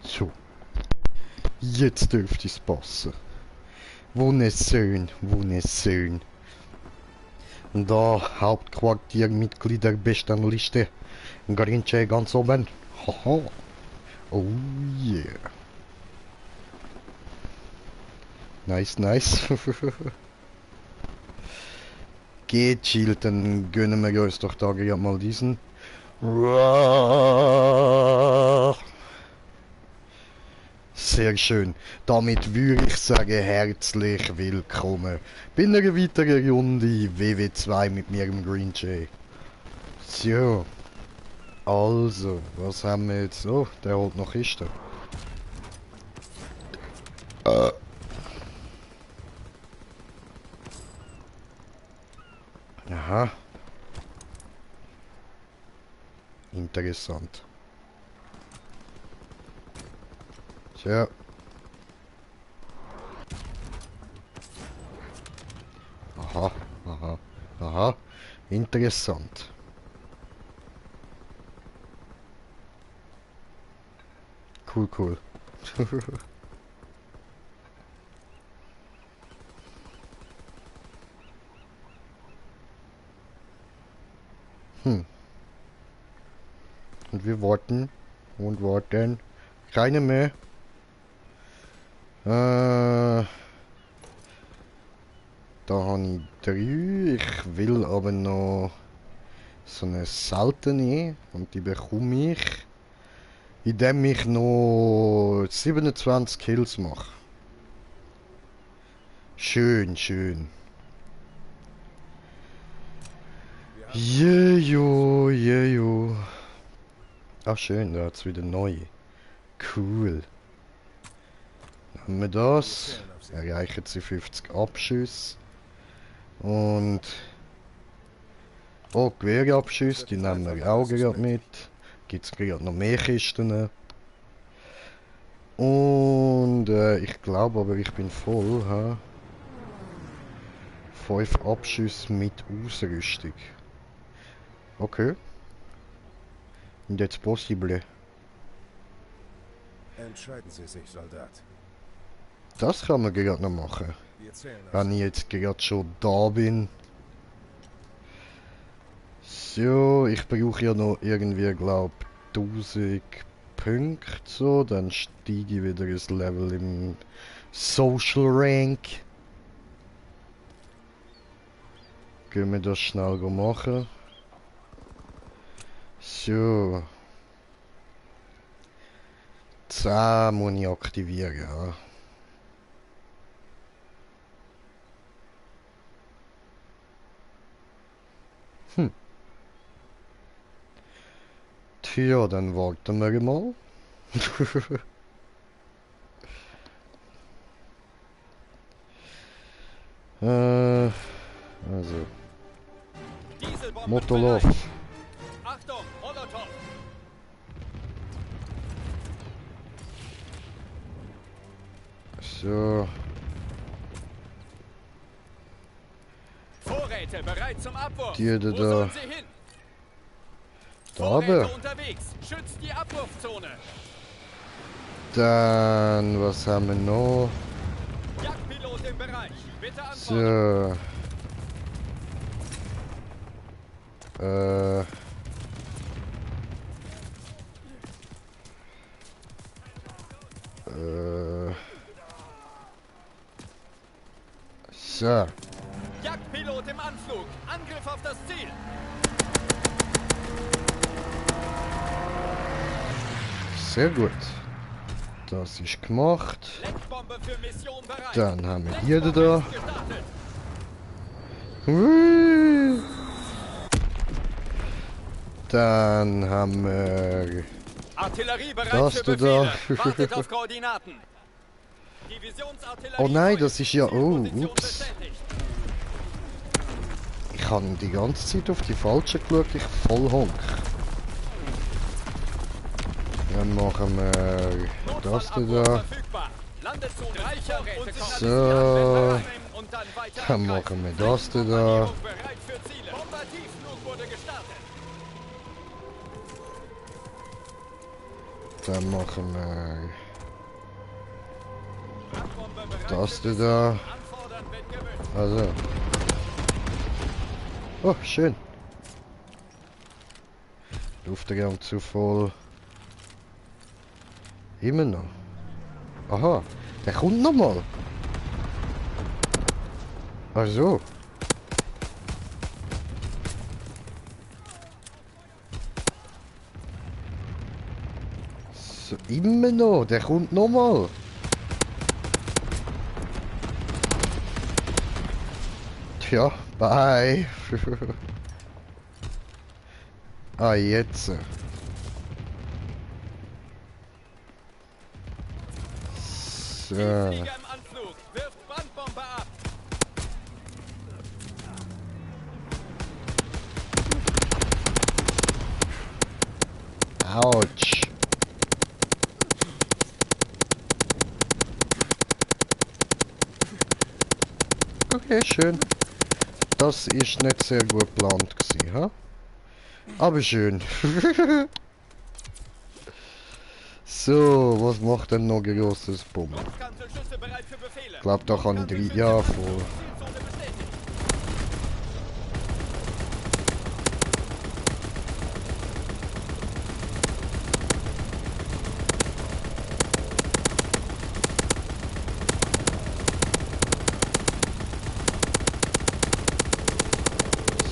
So, jetzt dürfte es passen. Wunderschön, wunderschön. Und da Hauptquartiermitglieder Bestanliste. Grinche ganz oben. Haha. Oh yeah. Nice, nice. Geht, chill, dann gönnen wir uns doch da gerade mal diesen. Sehr schön. Damit würde ich sagen, herzlich willkommen bei einer weiteren Runde WW2 mit mir im Green Jay. So. Also, was haben wir jetzt? Oh, der holt noch Kisten. Aha. Interessant. Tja. Aha, aha, aha. Interessant. Cool, cool. Und wir warten und warten. Keine mehr. Da habe ich 3. Ich will aber noch so eine seltene und die bekomme ich, indem ich noch 27 Kills mache. Schön, schön. Jejo, jejo. Ach schön, da hat's wieder neu. Cool. Dann haben wir das. Erreichen sie 50 Abschüsse. Und... oh, Gewehrabschüsse, die nehmen wir auch gerade mit. Gibt es gerade noch mehr Kisten. Und ich glaube aber, ich bin voll. Ha? 5 Abschüsse mit Ausrüstung. Okay. Und jetzt possible. Entscheiden Sie sich, Soldat. Das kann man gerade noch machen. Wenn ich jetzt gerade schon da bin. So, ich brauche ja noch irgendwie, glaube 1000 Punkte, so, dann steige ich wieder ein Level im Social Rank. Gehen wir das schnell machen. So. 10 muss ich aktivieren, ja. Tja, dann warten wir mal. Also. Motolov. Achtung, Molotov! So. Vorräte bereit zum Abwurf. Die Wo da. sollen sie hin? Da Vorräte aber. unterwegs. Schützt die Abwurfzone. Dann, was haben wir noch? Jagdpilot im Bereich. Bitte antworten. So. So. Jagdpilot im Anflug. Angriff auf das Ziel. Sehr gut. Das ist gemacht. Leckbombe für Mission bereit. Dann haben wir hier da. Ist gestartet. Hui. Dann haben wir Artillerie bereit das für da. Befehle. Wartet auf Koordinaten. Divisionsartillerie. Oh nein, das ist ja... oh, Zielposition ups. bestätigt. Ich habe die ganze Zeit auf die falsche geschaut, ich voll honk. Dann machen wir das da. So. Dann machen wir das da. Dann machen wir Brandbombe bereit das für da. Anfordern, wenn gewünscht. Also. Oh, schön. Luftraum zu voll. Immer noch. Aha, der kommt nochmal. Ach so. So, immer noch, der kommt nochmal. Tja, bye. Ah, jetzt. So. Flieger im Anflug. Wirft Brandbombe ab. Autsch. Okay, schön. Das ist nicht sehr gut geplant gewesen, ha? Aber schön. So, was macht denn noch ein großes Bumm? Luftkanzelschüsse bereit für Befehle. Ich glaube, da kann ich 3 Jahre vor. Zielzone bestätigt.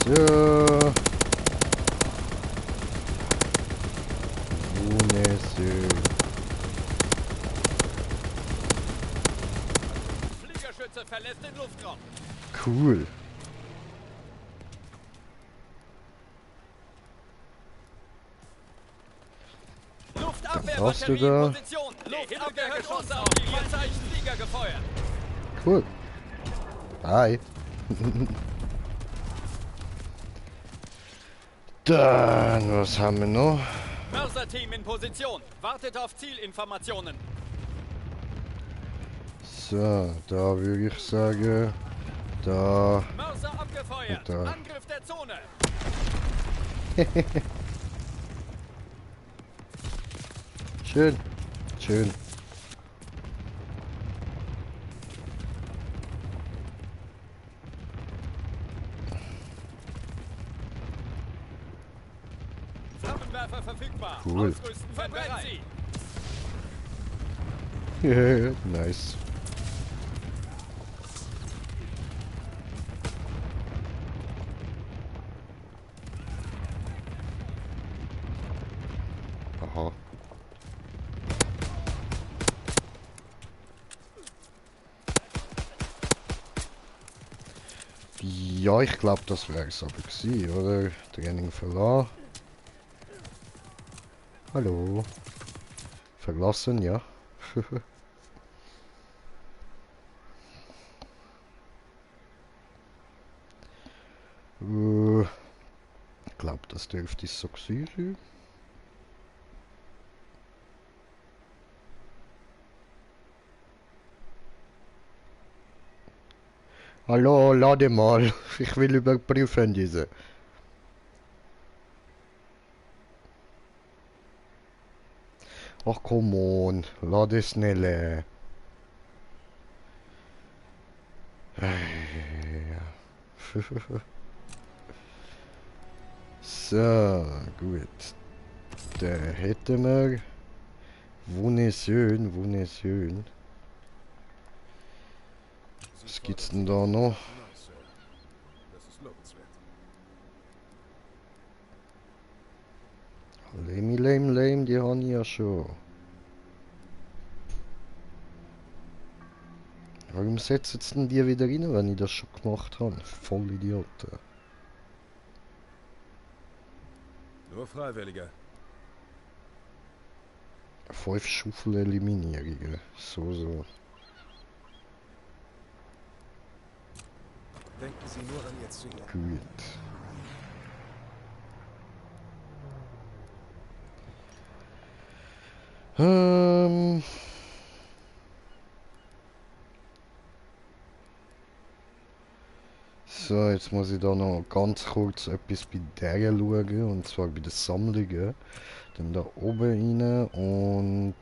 So. Wunderschön. Fliegerschütze verlässt den Luftraum. Cool. Luftabwehrbatterie da? in Position. Luftabwehrgeschosse auf die Leerzeichen Flieger gefeuert. Cool. Bye. Dann, was haben wir noch? Mörser-Team in Position. Wartet auf Zielinformationen. So, da würde ich sagen, da. Mörser abgefeuert. Und da. Angriff der Zone. Schön, schön. Flammenwerfer verfügbar. Cool. Ausrüsten verbrennt sie. Nice. Aha. Ja, ich glaube, das wäre es aber gewesen, oder? Training verlassen. Hallo. Verlassen, ja. Ich glaube, das dürfte so gewesen sein. Hallo, lade mal. Ich will überprüfen diese. Ach, come on. Lade schneller. So, gut. Da hätten wir. Wunderschön, wunderschön. Was gibt's denn da noch? Nice, Sir. Das ist lobenswert. Lame, die haben ja schon. Warum setzen denn die wieder rein, wenn ich das schon gemacht habe? Voll Idioten. Nur Freiwillige. 5 Schuffel-Eliminierungen. So. Denken Sie nur an Ihr Ziel. Gut. So, jetzt muss ich da noch ganz kurz etwas bei der schauen, und zwar bei den Sammlungen. Dann da oben rein und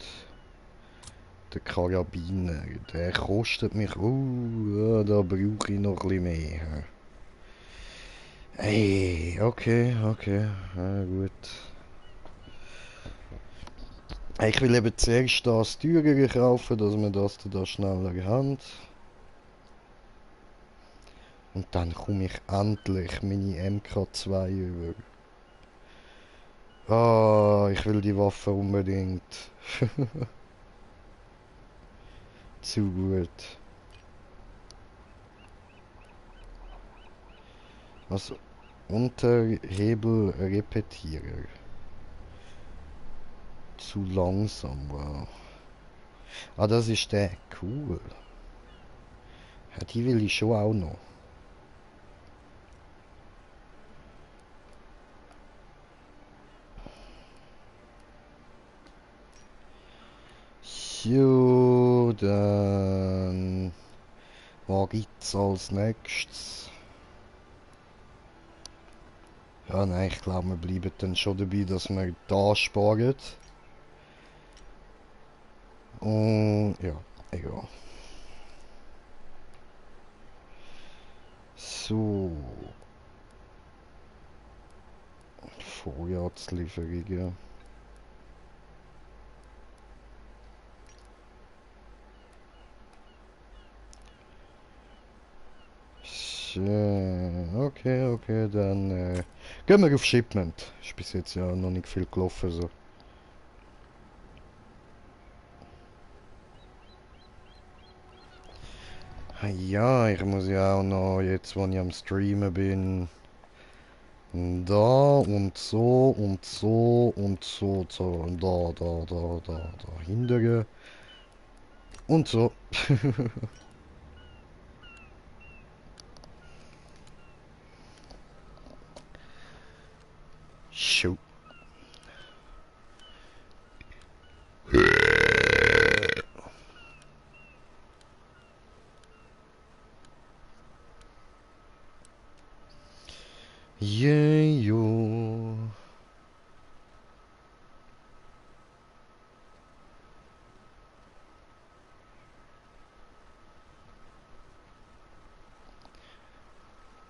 der Karabiner, der kostet mich, da brauche ich noch ein bisschen mehr. Ey, okay, gut. Ich will eben zuerst das teurere kaufen, dass wir das da schneller haben. Und dann komme ich endlich meine MK2 über. Ah, ich will die Waffe unbedingt. Zu gut. Was? Unterhebelrepetierer. Zu langsam, wow. Ah, das ist der. Cool. Ja, die will ich schon auch noch. So, dann... Was gibt's als nächstes? Ja, nein, ich glaube, wir bleiben dann schon dabei, dass wir da sparen. Und ja, egal. So. Vorratslieferungen. So, okay, dann gehen wir auf Shipment. Ist bis jetzt ja noch nicht viel gelaufen so. Ah ja, ich muss ja auch noch, jetzt wo ich am Streamen bin, da und so und so und so, so da hindere und so. Shoot. Yeah, yo.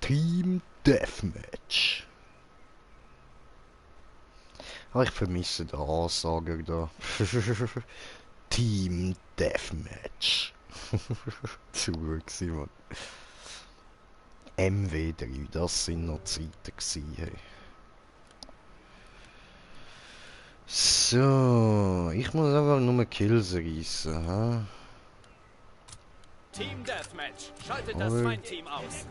Team Deathmatch. Ah, ich vermisse den Ansager da. Team Deathmatch. Zu gut gewesen, Mann. MW3, das sind noch Zeiten gewesen, hey. So, ich muss einfach nur Kills reissen, ha? Team Deathmatch. Schaltet das Aber- Feindteam aus.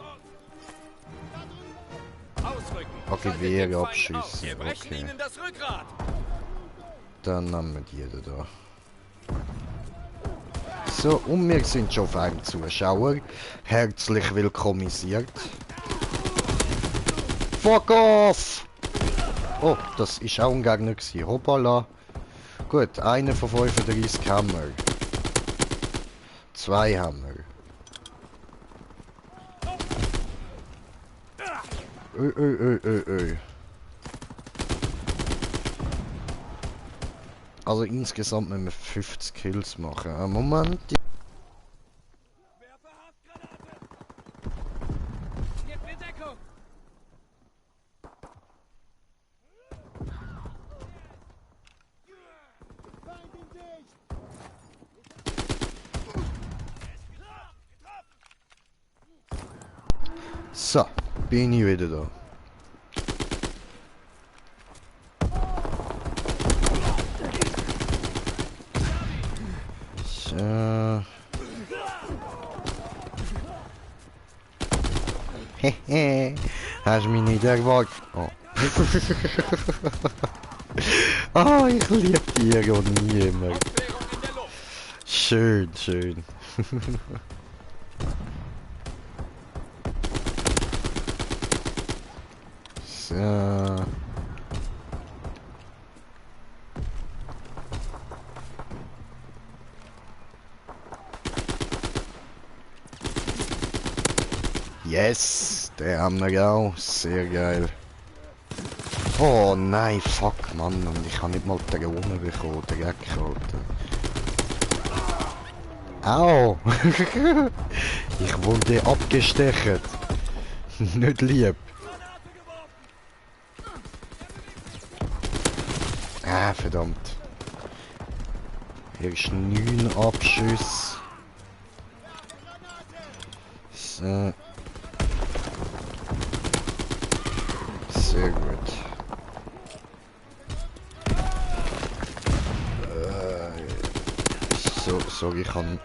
Ausrücken. Okay, Schaltet Wehr den Feind abschießen, aus. Wir brechen okay. ihnen das Rückgrat. Dann nehmen wir die da. So, und wir sind schon auf einem Zuschauer. Herzlich willkommisiert. Fuck off! Oh, das ist auch ein Gegner gewesen. Hoppala. Gut, einer von 35 haben wir. 2 haben wir. Öh. Also insgesamt müssen wir 50 Kills machen. Moment. Werfe Haftgranate. Gib mir Deckung. So, bin ich wieder da. So. Hehe. Hast du mich nicht erwartet? Oh. Ah, ich liebe die und nie immer. Aufklärung in der Luft. Schön. So. Yes, der haben wir auch. Sehr geil. Oh nein, fuck, Mann. Und ich habe nicht mal die Drohne bekommen, Dreck, Alter. Au! Ich wurde abgestechen. Nicht lieb. Ah, verdammt. Hier ist 9 Abschüsse. So. Sehr gut. So, sorry, ich kann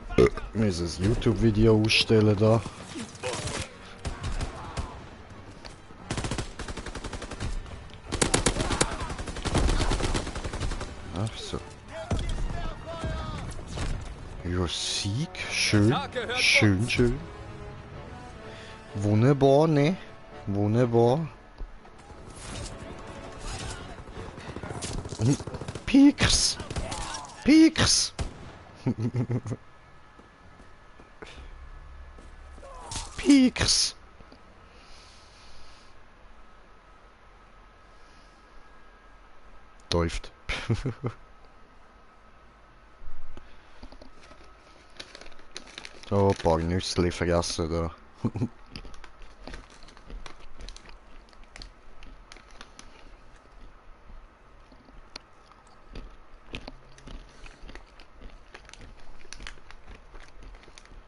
ein YouTube-Video ausstellen da. Ach so. Ja, Sieg. Schön. Schön, schön. Wunderbar, ne? Wunderbar. Pieks! Pieks! Pieks! Läuft. So, ein paar Nüssli vergessen da.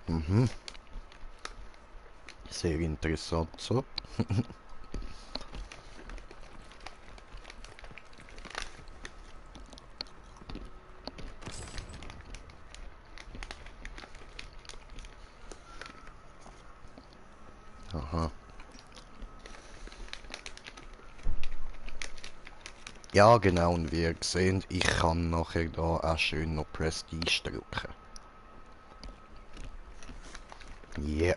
Mhm. Sehr interessant so. Aha. Ja genau, und wie ihr seht, ich kann nachher da auch schön noch Prestige drücken. Yeah.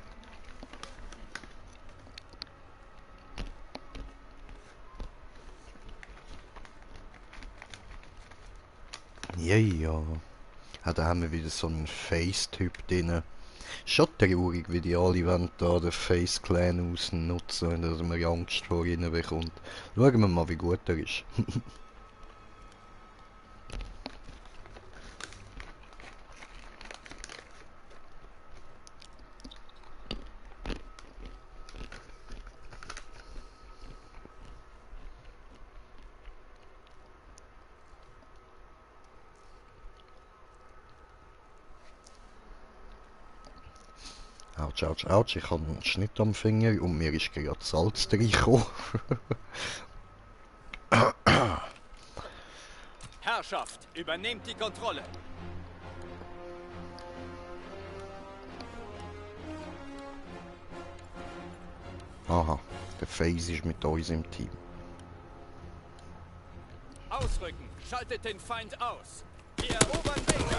Ja, ja. Ja, da haben wir wieder so einen Face-Typ drin. Schon traurig, wie die alle wollen da den Face-Clan ausnutzen, dass man Angst vor ihnen bekommt. Schauen wir mal, wie gut er ist. Autsch, autsch, autsch, ich habe einen Schnitt am Finger und mir ist gerade Salz reingekommen. Herrschaft, übernehmt die Kontrolle. Aha, der Face ist mit uns im Team. Ausrücken, schaltet den Feind aus. Wir erobern Baker.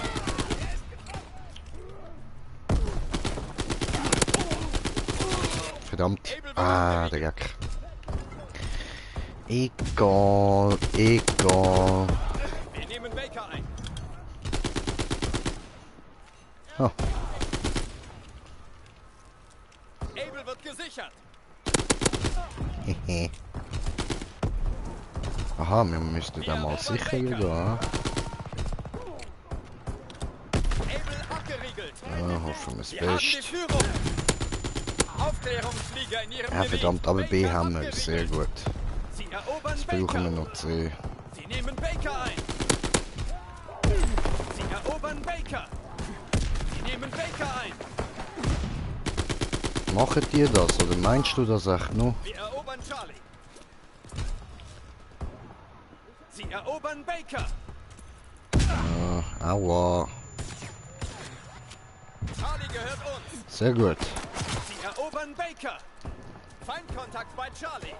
Verdammt. Ah, der Jack. Egal, egal. Wir nehmen Baker ein. Oh. Able wird gesichert. Hehe. Aha, wir müssten da mal sicher gehen. Able abgeriegelt. Ja, hoffen wir es Wir haben die best. Führung. Aufklärungsflieger in ihrem Ja, verdammt, aber B Baker haben wir. abgeriegelt. Sehr gut. Sie erobern Jetzt brauchen wir Baker. noch C. Sie nehmen Baker ein. Sie erobern Baker. Sie nehmen Baker ein. Machen die das oder meinst du das echt noch? Wir erobern Charlie. Sie erobern Baker. Aua. Charlie gehört uns. Sehr gut. Sie erobern Baker. Feindkontakt bei Charlie.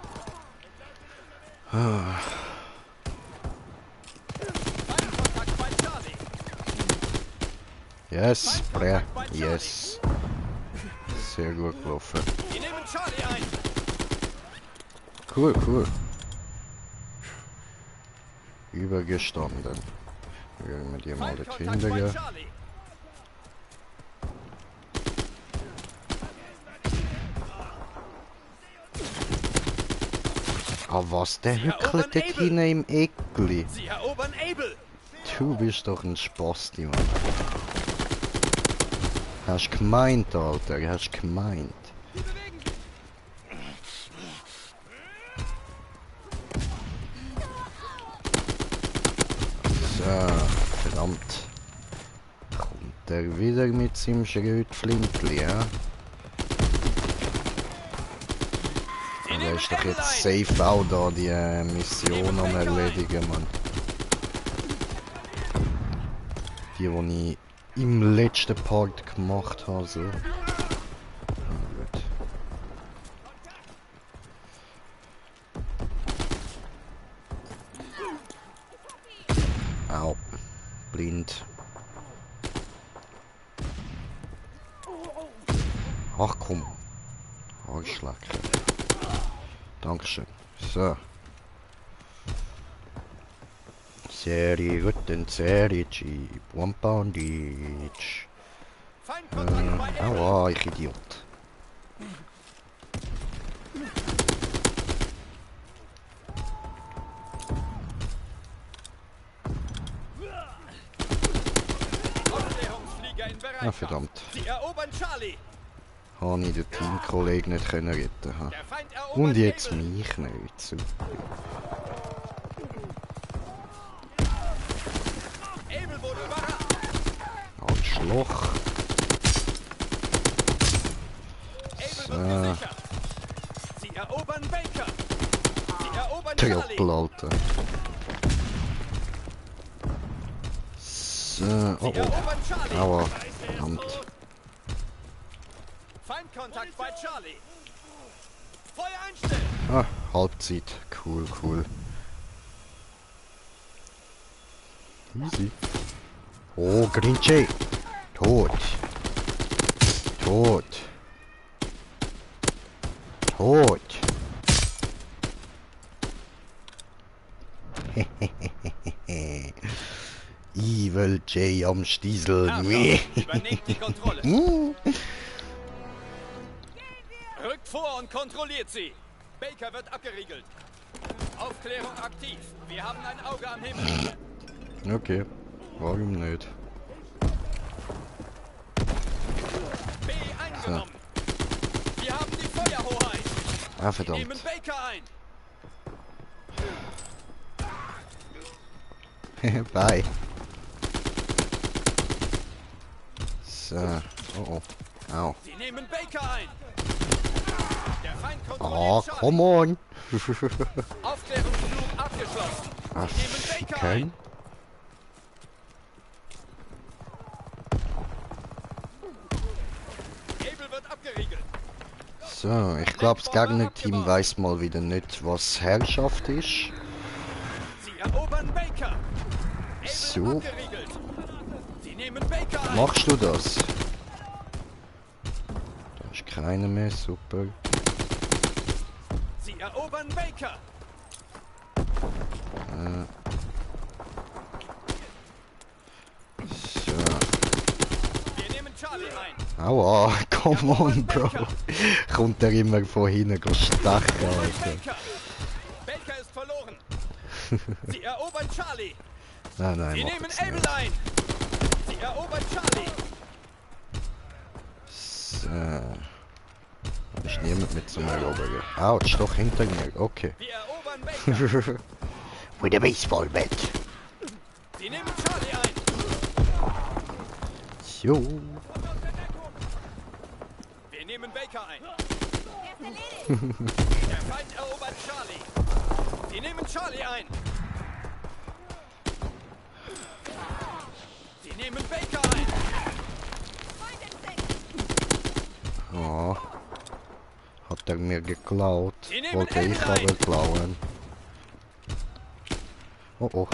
Feindkontakt bei Charlie. Yes, bre. Yes. Sehr gut gelaufen. Wir nehmen Charlie ein. Cool, cool. Übergestanden. Werden wir die mal dorthin Feindkontakt bei gehen. Charlie. Ah, was? Der Sie hückelt erobern dort Able. hinten im Eckli. Sie erobern Able. Du bist doch ein Spasti, Mann. Hast gemeint, Alter, hast gemeint. Sie bewegen sich. So, verdammt. Kommt er wieder mit seinem Schrötflintli, ja? Sie Er nehmen ist doch Able jetzt ein. safe auch da die Mission am erledigen, Mann. Die ich im letzten Part gemacht habe, so. Gut. Au. Blind. Ach komm. Arschlecker. Dankeschön. So. Serie guten Serici. Buon Bandic. Feindkontakt bei Able. Aua, ich Idiot. Aufklärungsflieger in Bereitschaft. Ah, verdammt. Sie erobern Charlie. Habe ich den Teamkollegen nicht können retten ha. Der Feind erobert Und jetzt Able. mich nicht. Super. Able wurde überrannt. Arschloch. Able wird gesichert. Sie erobern Baker. Sie erobern Trippel, Charlie. Alter. So, Sie oh oh. erobern Charlie. Aua. Verdammt. Feindkontakt bei Charlie. Feuer einstellen. Ah, Halbzeit. Cool, cool. Easy. Oh, Grinche. Tot. Tot. Tot. Evil J am Stiesel. Arthur, übernehmt die Kontrolle. Rückt vor und kontrolliert sie. Baker wird abgeriegelt. Aufklärung aktiv. Wir haben ein Auge am Himmel. Okay, warum nicht? B eingenommen. Wir haben die Feuerhoheit. Ah, Wir nehmen verdammt. Baker ein. Bye. So, oh oh. Au. Sie nehmen Baker ein. Der Feind Oh, kontrolliert Charlie. come on. Aufklärungsflug abgeschlossen. Ah, Sie nehmen Baker okay. ein. Able wird abgeriegelt. So, ich glaube, das Gegnerteam weiß mal wieder nicht, was Herrschaft ist. Sie erobern Baker. Able So. abgeriegelt. Sie nehmen Baker ein. Machst du das? Da ist keiner mehr, super. Sie erobern Baker. So. Wir nehmen Charlie ein. Aua, come on, Bro. Kommt er immer von hinten stechen, Alter. Baker. Baker ist verloren. Sie erobern Charlie. Nein, nein, Sie mach nehmen das nicht. Able ein. Sie erobern Charlie. So. Da ist niemand mit zum Erobern. Autsch, doch hinter mir, okay. Wir erobern Baker. With a baseball bat. Sie nehmen Charlie ein. Jo. Wir nehmen Baker ein. Der Feind erobert Charlie. Sie nehmen Charlie ein. Sie nehmen Baker ein. Oh. Hat er mir geklaut. Sie nehmen Wollte ich Able ein. aber klauen. Oh oh.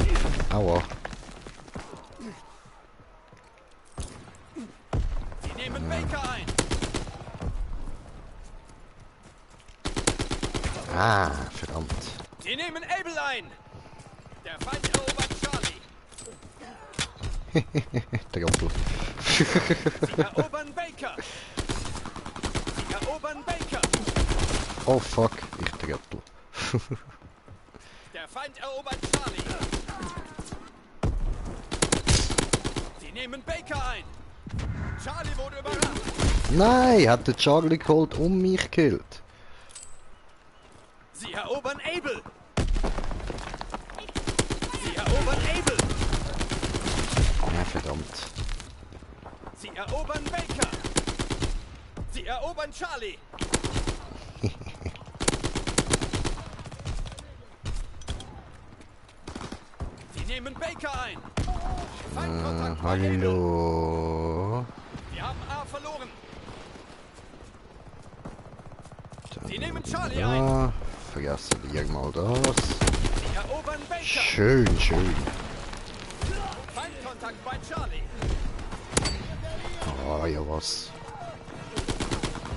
Aua. Sie nehmen Baker ein. Ah, verdammt. Sie nehmen Able ein. Der Feind erobert Charlie. Trippel. Sie erobern Baker. Sie erobern Baker. Oh fuck, ich trippel. Der Feind erobert Charlie. Sie nehmen Baker ein. Charlie wurde überrannt. Nein, hat der Charlie geholt und mich gekillt. Sie erobern Able. Sie erobern Able. Ja, verdammt. Sie erobern Baker. Sie erobern Charlie. Sie nehmen Baker ein. Feindkontakt bei Able. Hallo. Wir haben A verloren. Sie nehmen Charlie ein. Ja, vergessen wir mal das. Sie erobern Baker. Schön, schön. Feindkontakt bei Charlie. Ah, ja was.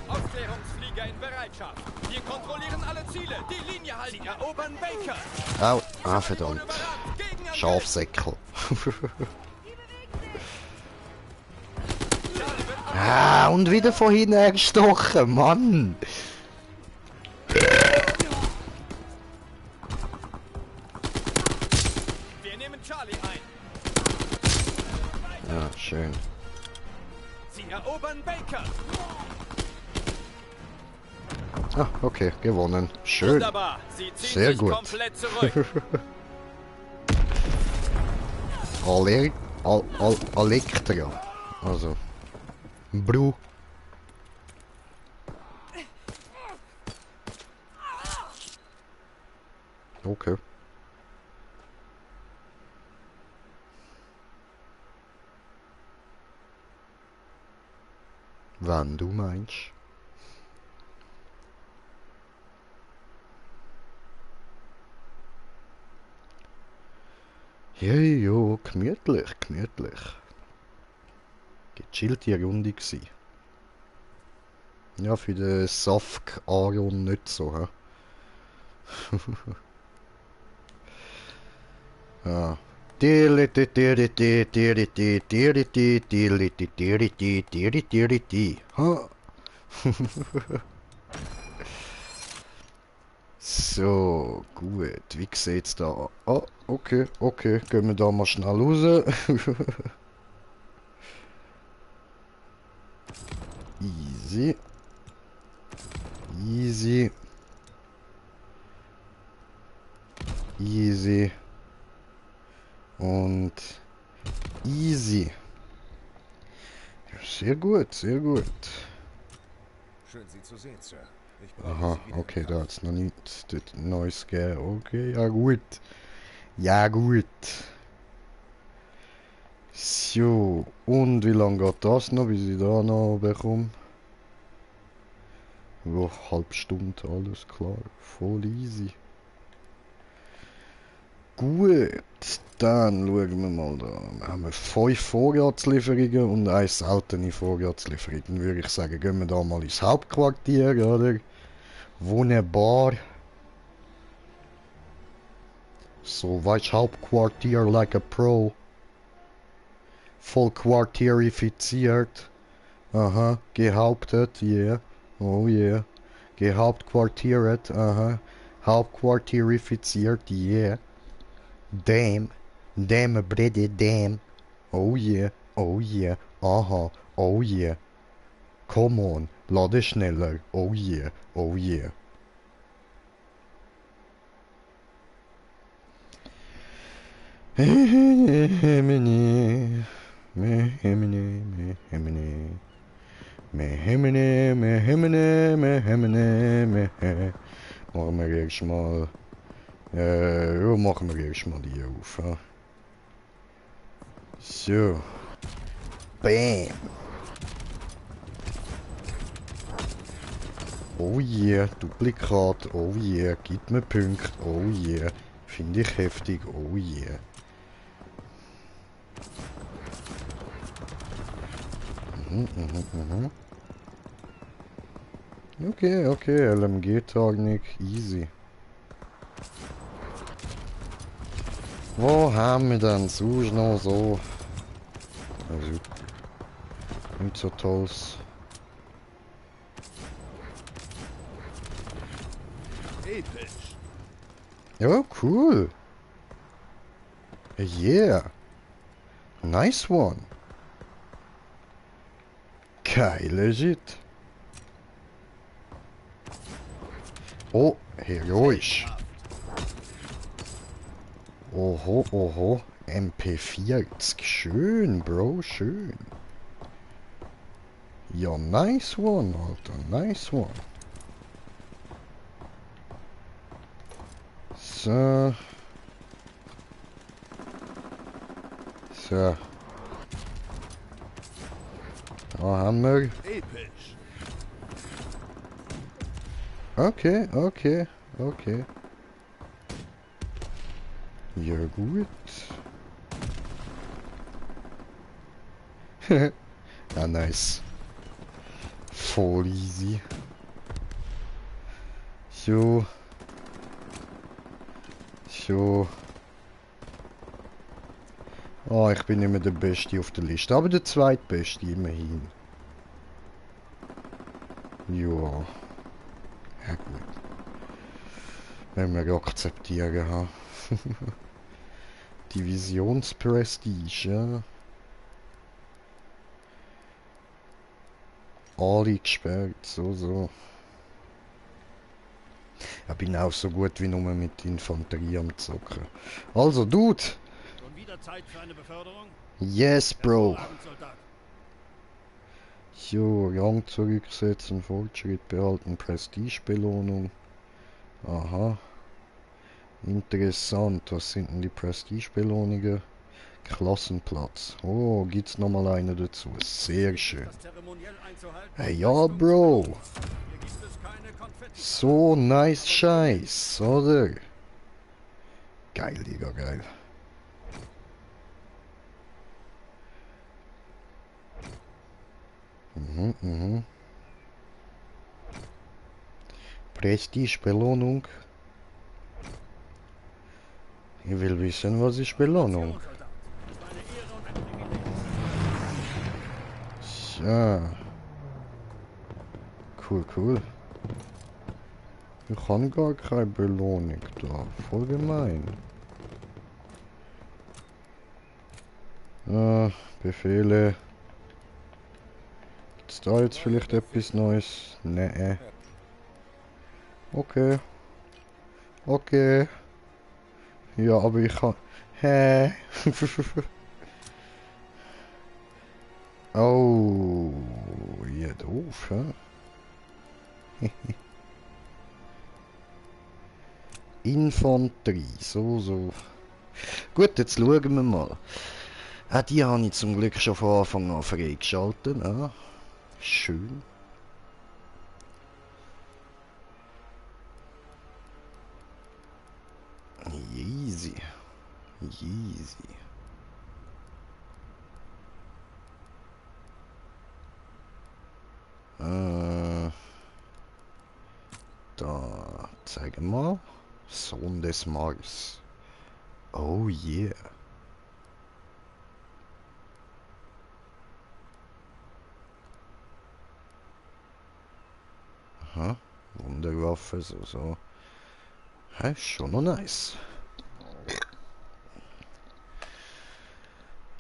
Aufklärungsflieger in Bereitschaft. Wir kontrollieren alle Ziele. Die Linie halten. Sie erobern Baker. Au, Wurde verdammt. überrannt. Gegenangriff. Schafsäckel. Charlie wird Ah, und wieder von hinten gestochen, Mann. Wir nehmen Charlie ein. Ja, schön. Sie erobern Baker. Ah, okay, gewonnen. Schön. Wunderbar. Sie ziehen Sehr sich gut. komplett zurück. Elektra. Also. Bru. Okay. Wann du meinst. Ja, ja, gemütlich, gemütlich. Gechillte Runde gsi. Ja, für den Safk Aaron nicht so, hä? Ja. Ha. So, gut. Wie sieht's da? Ah, okay, okay. Gehen wir da mal schnell raus. Easy. Easy. Easy. Und easy. Ja, sehr gut, sehr gut. Schön, Sie zu sehen, Sir. Ich brauche Aha, Sie wieder okay, im da Kampf. hat's noch nichts Neues gegeben. Okay, ja gut. Ja gut. So, und wie lange geht das noch, bis ich da noch bekomme? Ja, halbe Stunde, alles klar. Voll easy. Gut, dann schauen wir mal da. Wir haben 5 Vorratslieferungen und 1 seltene Vorratslieferung. Dann würde ich sagen, gehen wir da mal ins Hauptquartier, oder? Wunderbar. So, weißt Hauptquartier like a pro. Voll quartierifiziert. Aha, gehauptet, yeah. Oh yeah. Gehauptquartiert, aha. Hauptquartierifiziert, yeah. Damn. Damn, Brady, damn. Oh yeah. Oh yeah. Aha. Oh yeah. Come on. Lade schneller. Oh yeah. Oh yeah. Mehemene. Mehemene. Mehemene. Mehemene. Mehemene. Mehemene. Mehe. Machen wir erst mal. Ja, machen wir erst mal die auf. Ja. So. Bam. Oh yeah, Duplikat. Oh yeah, gib mir Punkte. Oh yeah, finde ich heftig. Oh yeah. Okay, okay, LMG-Technik, easy. Wo haben wir denn sonst noch so? Also, nicht so tolles. Episch. Ja, cool. Yeah. Nice one. Geile Shit. Oh, heroisch. Oho, oho. MP40. Schön, Bro, schön. Ja, nice one, Alter. Nice one. So. So. Da haben wir. Episch. Okay, okay, okay. Ja, gut. Ja, nice. Voll easy. So. So. Oh, ich bin nicht mehr der Beste auf der Liste, aber der Zweitbeste immerhin. Ja. Ja gut. Wenn wir akzeptieren haben. Divisionsprestige, ja. Alle gesperrt, so. Ich bin auch so gut wie nur mit Infanterie am Zocken. Also, Dude! Schon wieder Zeit für eine Beförderung? Yes, Bro! Hervorragend, Soldat. So, Rang zurücksetzen, Fortschritt behalten, Prestigebelohnung. Aha. Interessant, was sind denn die Prestigebelohnungen? Klassenplatz. Oh, gibt's nochmal eine dazu. Sehr schön. Das Zeremoniell einzuhalten. Hey, ja, Bro. Hier gibt es keine Konfetti. So nice Scheiß, oder? Geil, Digga, geil. Mhm. Prestigebelohnung. Ich will wissen, was ist Belohnung. Soldat. Es war eine Ehre und ein Privileg. Ja. Cool. Ich habe gar keine Belohnung da. Voll gemein. Befehle. Gibt's da jetzt vielleicht etwas Neues? Nee. Okay. Ja, aber ich kann... Hä? Oh. Ja, doof, hä? Infanterie. So. Gut, jetzt schauen wir mal. Ah, die habe ich zum Glück schon von Anfang an freigeschaltet. Ah, schön. Easy. Da, zeige mal. Sohn des Mars. Oh yeah. Aha, Wunderwaffe, so. Ja, ist schon noch nice.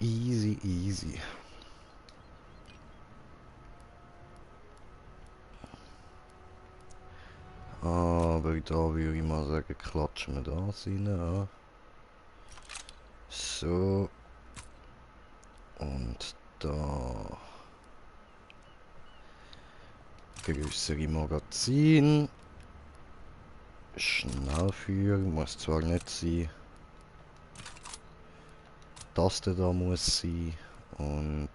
Easy. Aber da würde ich mal sagen, klatschen wir das rein. Ja. So. Und da. Größere Magazin. Schnellführung muss zwar nicht sein. Taste da muss sein. Und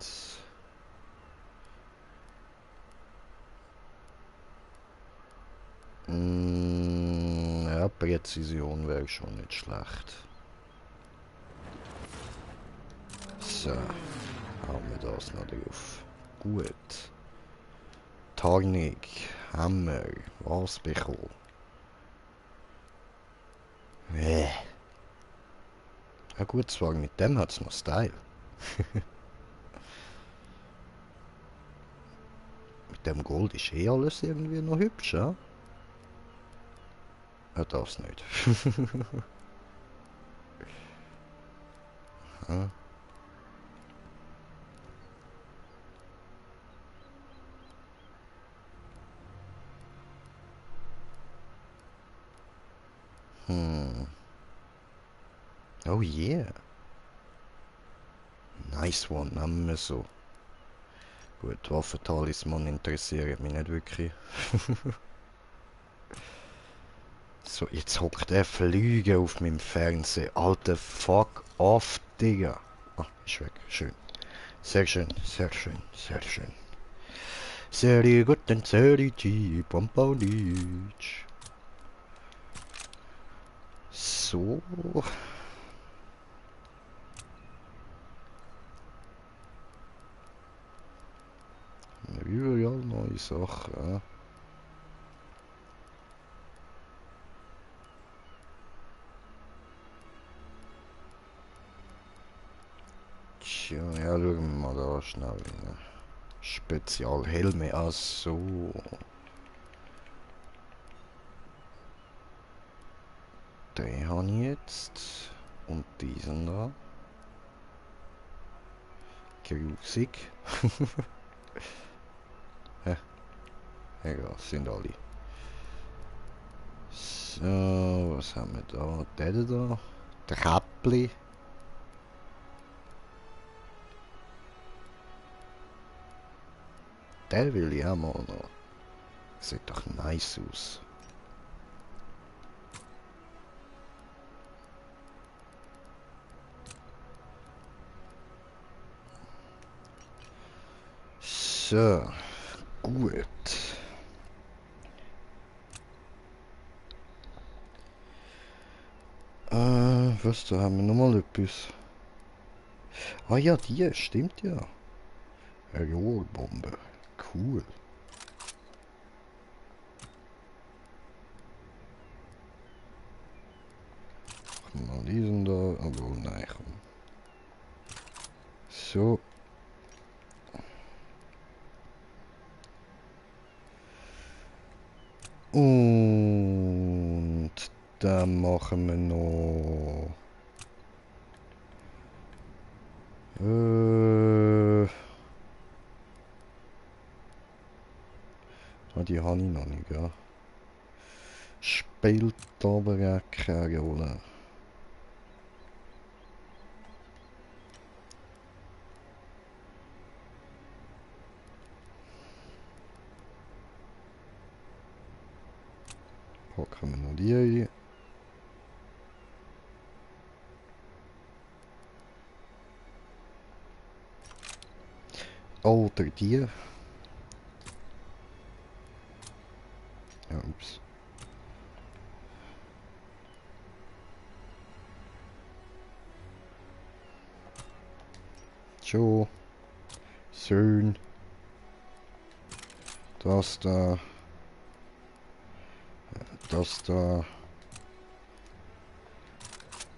ja, Präzision wäre schon nicht schlecht. So, hauen wir das noch drauf. Gut. Tarnik, Hammer, was bekommen? Ja gut, zwar mit dem hat es noch Style. Mit dem Gold ist eh alles irgendwie noch hübsch, ja? Das nicht. Aha. Oh yeah. Nice one, nehmen wir so. Gut, Waffentalisman interessiert mich nicht wirklich. So, jetzt hockt der Flüge auf meinem Fernseher. Alter, fuck off, Digga. Ah, ist weg. Schön. Sehr schön, sehr schön, sehr schön. Sehr gut, dann sehr die Pomponic. So. Überall neue Sachen. Tja, ja, schauen wir mal da schnell rein. Spezialhelme, ach so. Den habe ich jetzt. Und diesen da. Grusig. Hä? Egal, sind alle. So, was haben wir da? Der da. Der Käppli. Der will ich auch mal noch. Sieht doch nice aus. So, gut. Was, da haben wir nochmal etwas. Ah ja, die, stimmt ja. Eine Rohrbombe. Cool. Mal diesen da, obwohl, nein, komm. So. Und dann machen wir noch... die habe ich noch nicht, ja. Spielt aber auch keine Rolle. Packen wir noch die ein. Oder die. Ja, ups. So. Schön. Das da. Das da.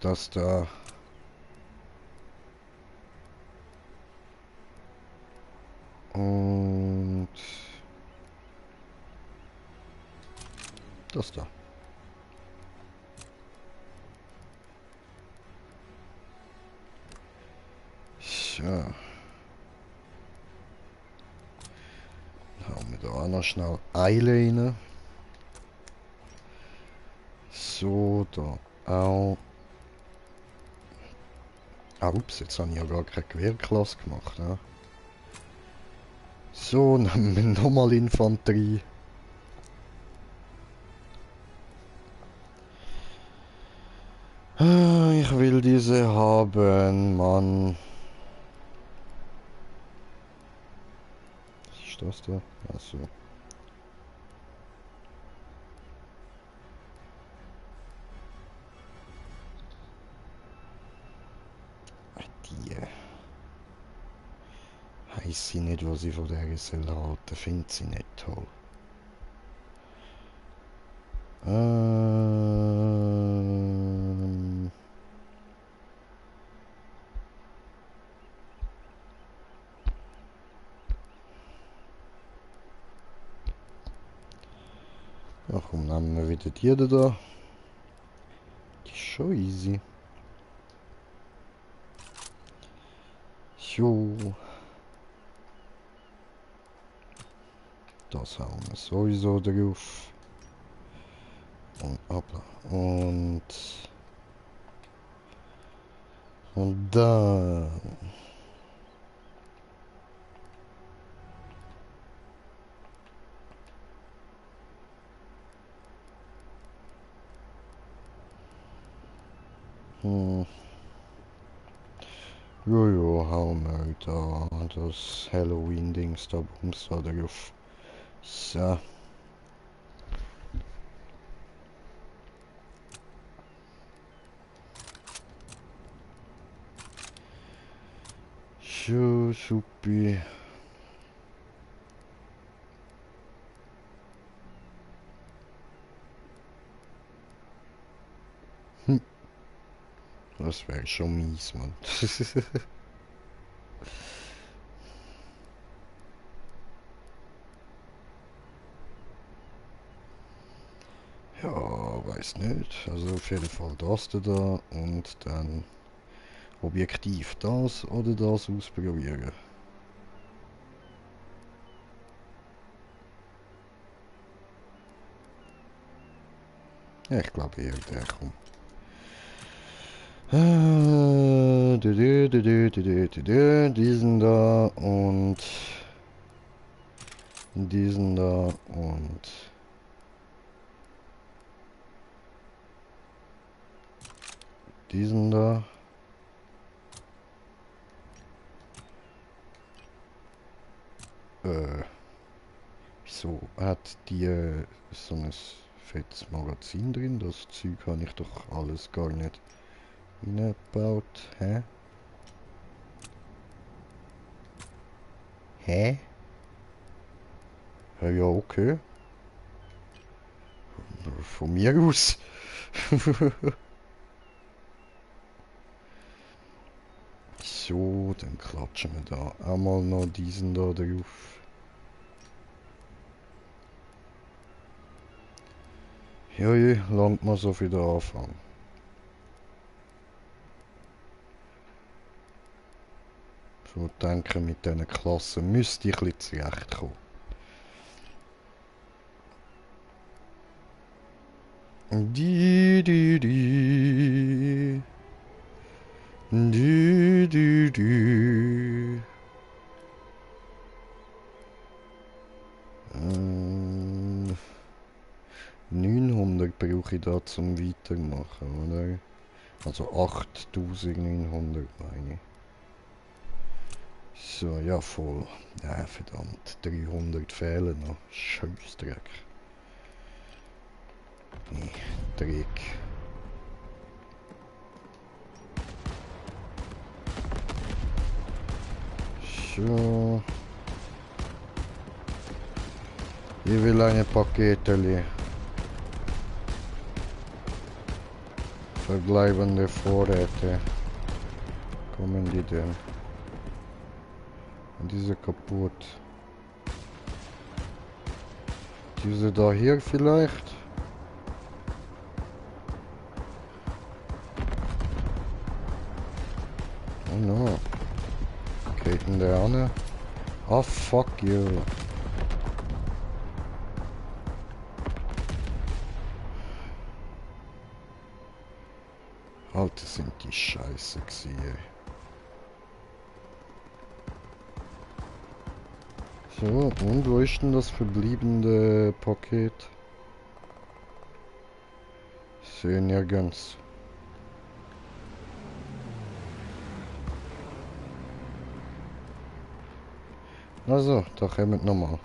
Das da. Und das da. So. Haben wir da auch noch schnell Eyeliner. So, da auch. Ah, ups, jetzt habe ich ja gar keine Gewehrklasse gemacht. Ja. So, nehmen wir nochmal Infanterie. Ah, ich will diese haben, Mann. Was ist das da? Achso. Die heiss sie nicht, was ich von der soll halten, findet sie nicht toll. Ja, komm, nehmen wir wieder die da. schon easy. Jo. Das hauen wir sowieso drauf. Und hoppla. Und dann. Jojo, hauen wir da das Halloween-Dings da bums da drauf. So. So, supi. Das wäre schon mies, Mann. Ja, weiß nicht. Also auf jeden Fall das da und dann objektiv das oder das ausprobieren. Ja, ich glaube eher der kommt. Diesen da und diesen da und diesen da. Wieso hat die so ein fettes Magazin drin? Das Zeug habe ich doch alles gar nicht reingebaut. Hä? Hä? Ja, okay. Von mir aus. So, dann klatschen wir da einmal noch diesen da drauf. Joje, langt mal so wieder anfangen. So, denke mit diesen Klassen müsste ich ein bisschen zurechtkommen. Die. Du. 900 brauche ich da zum Weitermachen, oder? Also 8900 meine ich. So, ja voll. Ja, verdammt. 300 fehlen noch. Scheißdreck. Nee, Dreck. So. Ich will eine Paketeli. Verbleibende Vorräte. Kommen die denn? Und diese kaputt. Diese da hier vielleicht? Oh no. Geht denn der an? Oh fuck you. Alter, sind die scheiße gewesen, ey. So, und wo ist denn das verbliebene Paket? Sehe nirgends. Also, da kommen wir nochmal.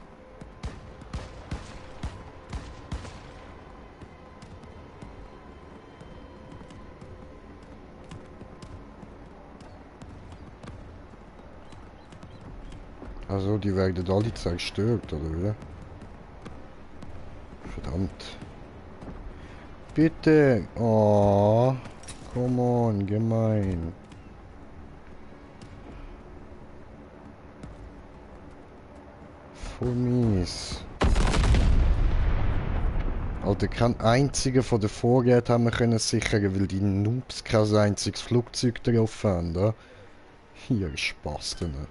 Also, die werden alle zerstört, oder wie? Verdammt. Bitte! Oh, come on, gemein. Voll mies. Alter, kein einziger von den Vorräten haben wir können sichern, weil die Noobs kein einziges Flugzeug drauf haben, da. Hier Spaß drin.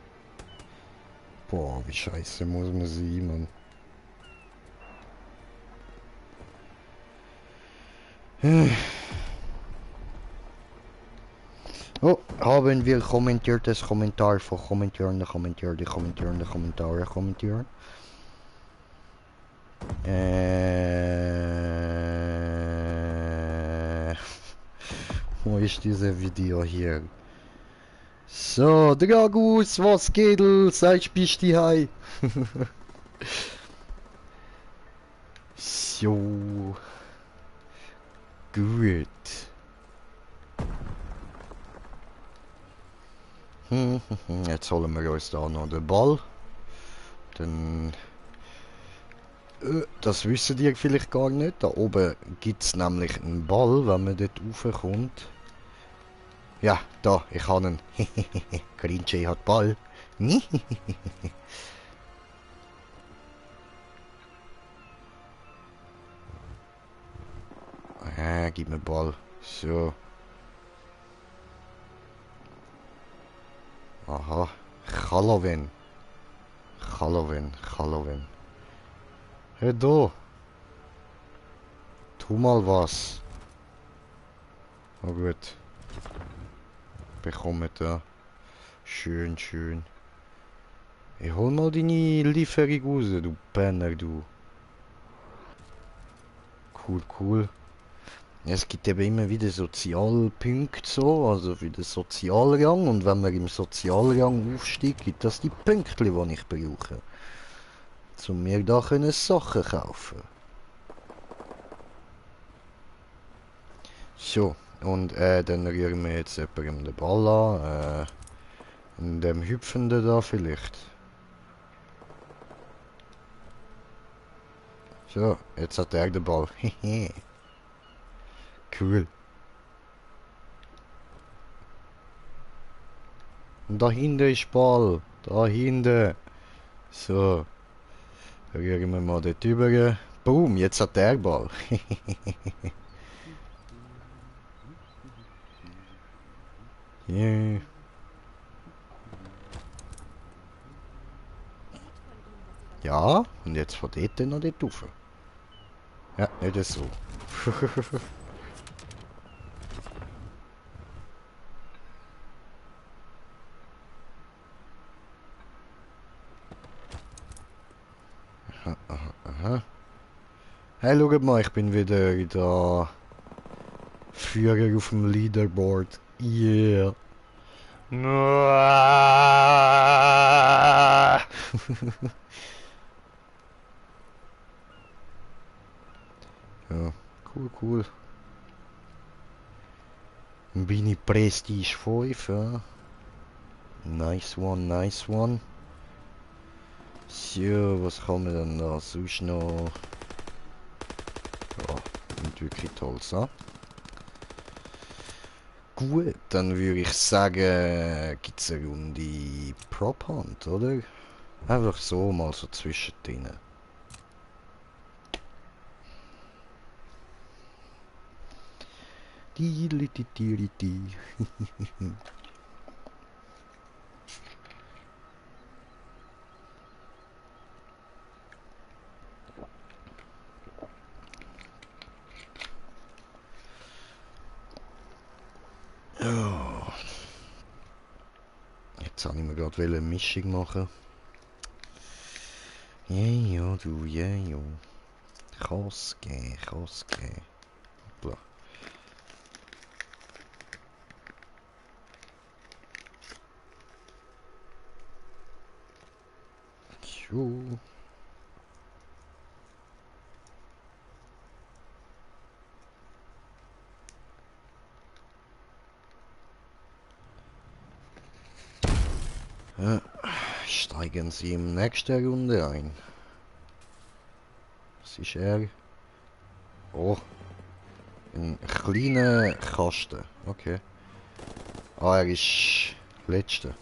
Boah, wie scheiße muss man sein, Mann. Oh, haben wir kommentiertes Kommentar von kommentierende Kommentare. Wo ist dieses Video hier? So, Dragus, was geht? Seit bist du hei? So. Gut. Jetzt holen wir uns da noch den Ball. Dann... das wissen die vielleicht gar nicht. Da oben gibt es nämlich einen Ball, wenn man dort raufkommt. Ja, da, ich habe ihn. Green Jay hat Ball. Gib mir Ball. So. Aha. Halloween. Hey, da. Tu mal was. Oh gut. Bekommen da. Schön. Ich hol mal deine Lieferung raus, du Penner, du. Cool. Es gibt eben immer wieder Sozialpunkte so, also für den Sozialrang, und wenn man im Sozialrang aufsteigt, gibt das die Punkte, die ich brauche. Um mir da können Sachen kaufen. So, und dann rühren wir jetzt jemandem den Ball an, dem Hüpfenden da vielleicht. So, jetzt hat er den Ball. Cool. Und da hinten ist Ball. Da hinten. So. Rühren wir mal dort rüber. Boom, jetzt hat der Ball. Yeah. Ja, und jetzt von dort noch dort rauf. Ja, nicht so. Aha. Hey, schaut mal, ich bin wieder da. Führer auf dem Leaderboard. Yeah. Ja, cool. Bin ich Prestige 5, ja. Nice one. So, was kann man denn da sonst noch? Ja, nicht wirklich toll, so. Gut, dann würde ich sagen, gibt es eine Runde Prop Hunt, oder? Einfach so, mal so zwischendrin. Die. Oh. Jetzt habe ich mir gerade eine Mischung machen. Ja, du, ja. Kann's gehen. Hoppla. So. Ja, steigen Sie im nächsten Runde ein. Was ist er? Oh, ein kleiner Kasten. Okay. Ah, er ist letzter.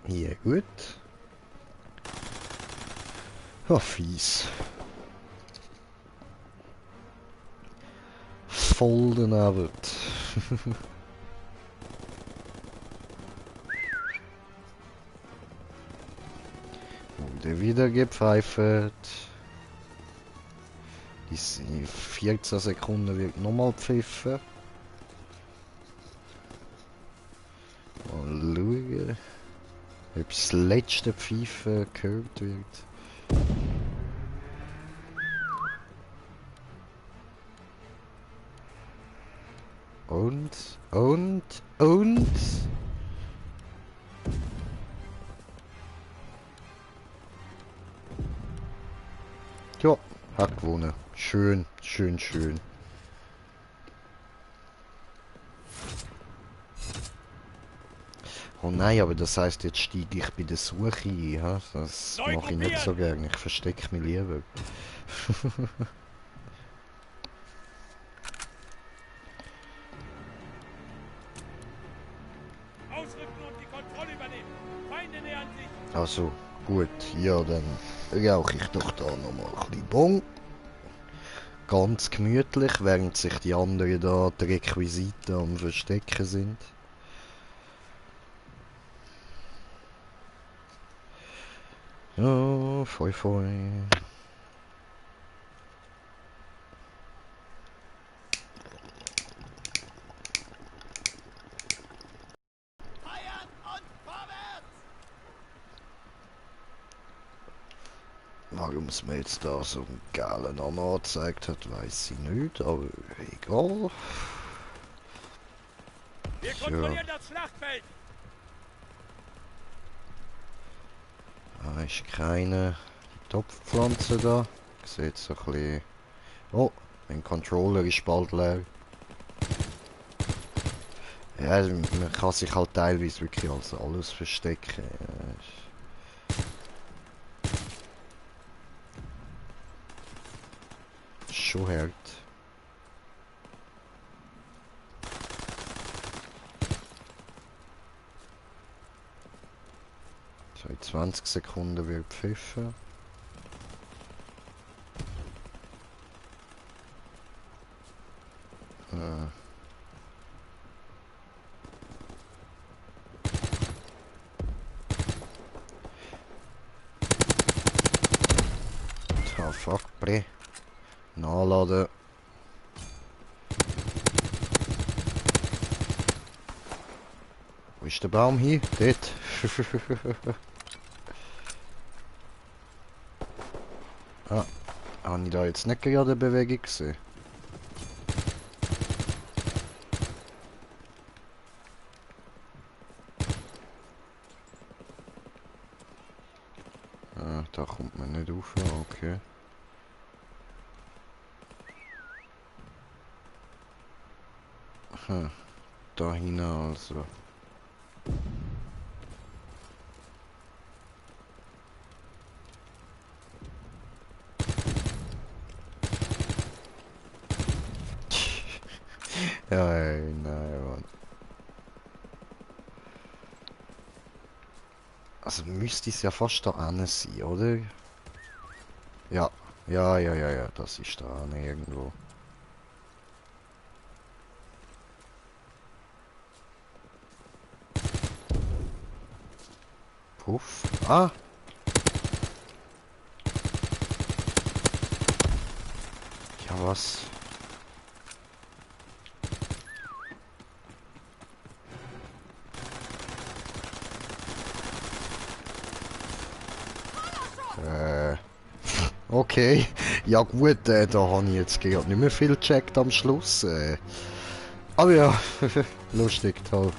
Ja, gut. Oh, fies. voll daneben. Und wieder gepfeift. In 14 Sekunden wird nochmal pfiffen. Mal schauen, ob das letzte Pfeifen gehört wird. Und. Ja, hat gewonnen. Schön, schön, schön. Oh nein, aber das heißt, jetzt steige ich bei der Suche ein. Ha? Das mache ich nicht so gerne. Ich verstecke mich lieber. Ausrücken und die Kontrolle übernehmen. Feinde nähern sich. Also, gut. Ja, dann rauche ich doch da nochmal ein bisschen Bon. Ganz gemütlich, während sich die anderen da die Requisiten am Verstecken sind. Ja, foi foi. Feiern und vorwärts! Warum es mir jetzt da so einen geilen Namen angezeigt hat, weiß ich nicht, aber egal. Wir So. kontrollieren das Schlachtfeld. Da ist keine Topfpflanze da. Sieht so ein bisschen... Oh, mein Controller ist bald leer. Ja, also man kann sich halt teilweise wirklich als alles verstecken. Ist schon hart. So, in 20 Sekunden wird pfiffen. Ah, fuck, bre. Nachladen. Wo ist der Baum hier? Dort. Ah, habe ich da jetzt nicht gerade eine Bewegung gesehen? Ah, da kommt man nicht rauf, okay. Hm, da hinein also. Ja, ey, nein, Mann. Also müsste es ja fast da hinten sein, oder? Ja, ja, das ist da hinten irgendwo. Puff. Ah! Ja, was? Okay. Ja gut, da habe ich jetzt gerade nicht mehr viel gecheckt am Schluss. Aber ja, lustig, toll.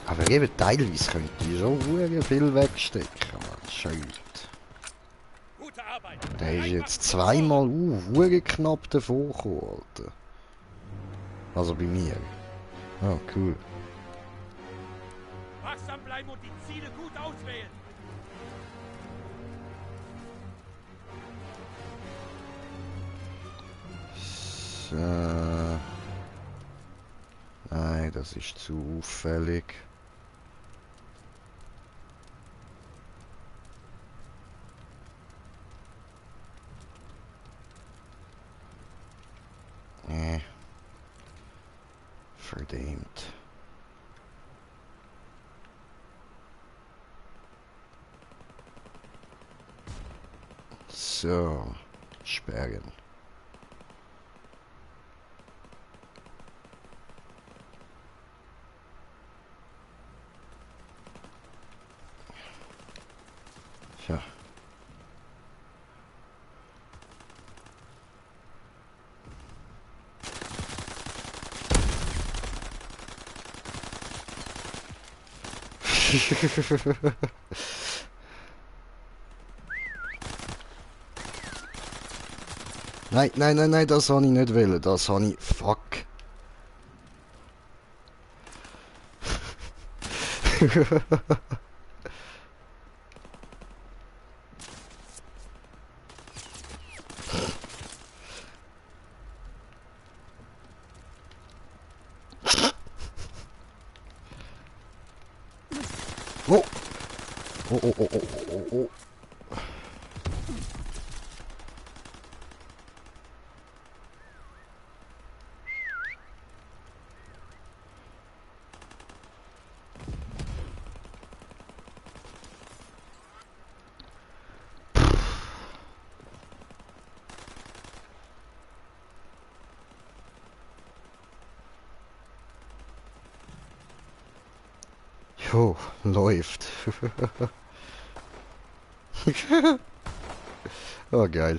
Aber eben teilweise könnte ich schon sehr viel wegstecken. Man. Scheiße. Gute Arbeit. Der ist jetzt zweimal sehr knapp davor gekommen, Alter. Also bei mir. Ah, cool. Wachsam bleiben und die Ziele gut auswählen. So. Nein, das ist zu auffällig. Verdammt. So, sperren. Tja. Nein, nein, nein, nein, das habe ich nicht wollen. Das habe ich... Fuck. Oh! Oh, oh, oh, oh, oh, oh. Jo, läuft. Oh, geil.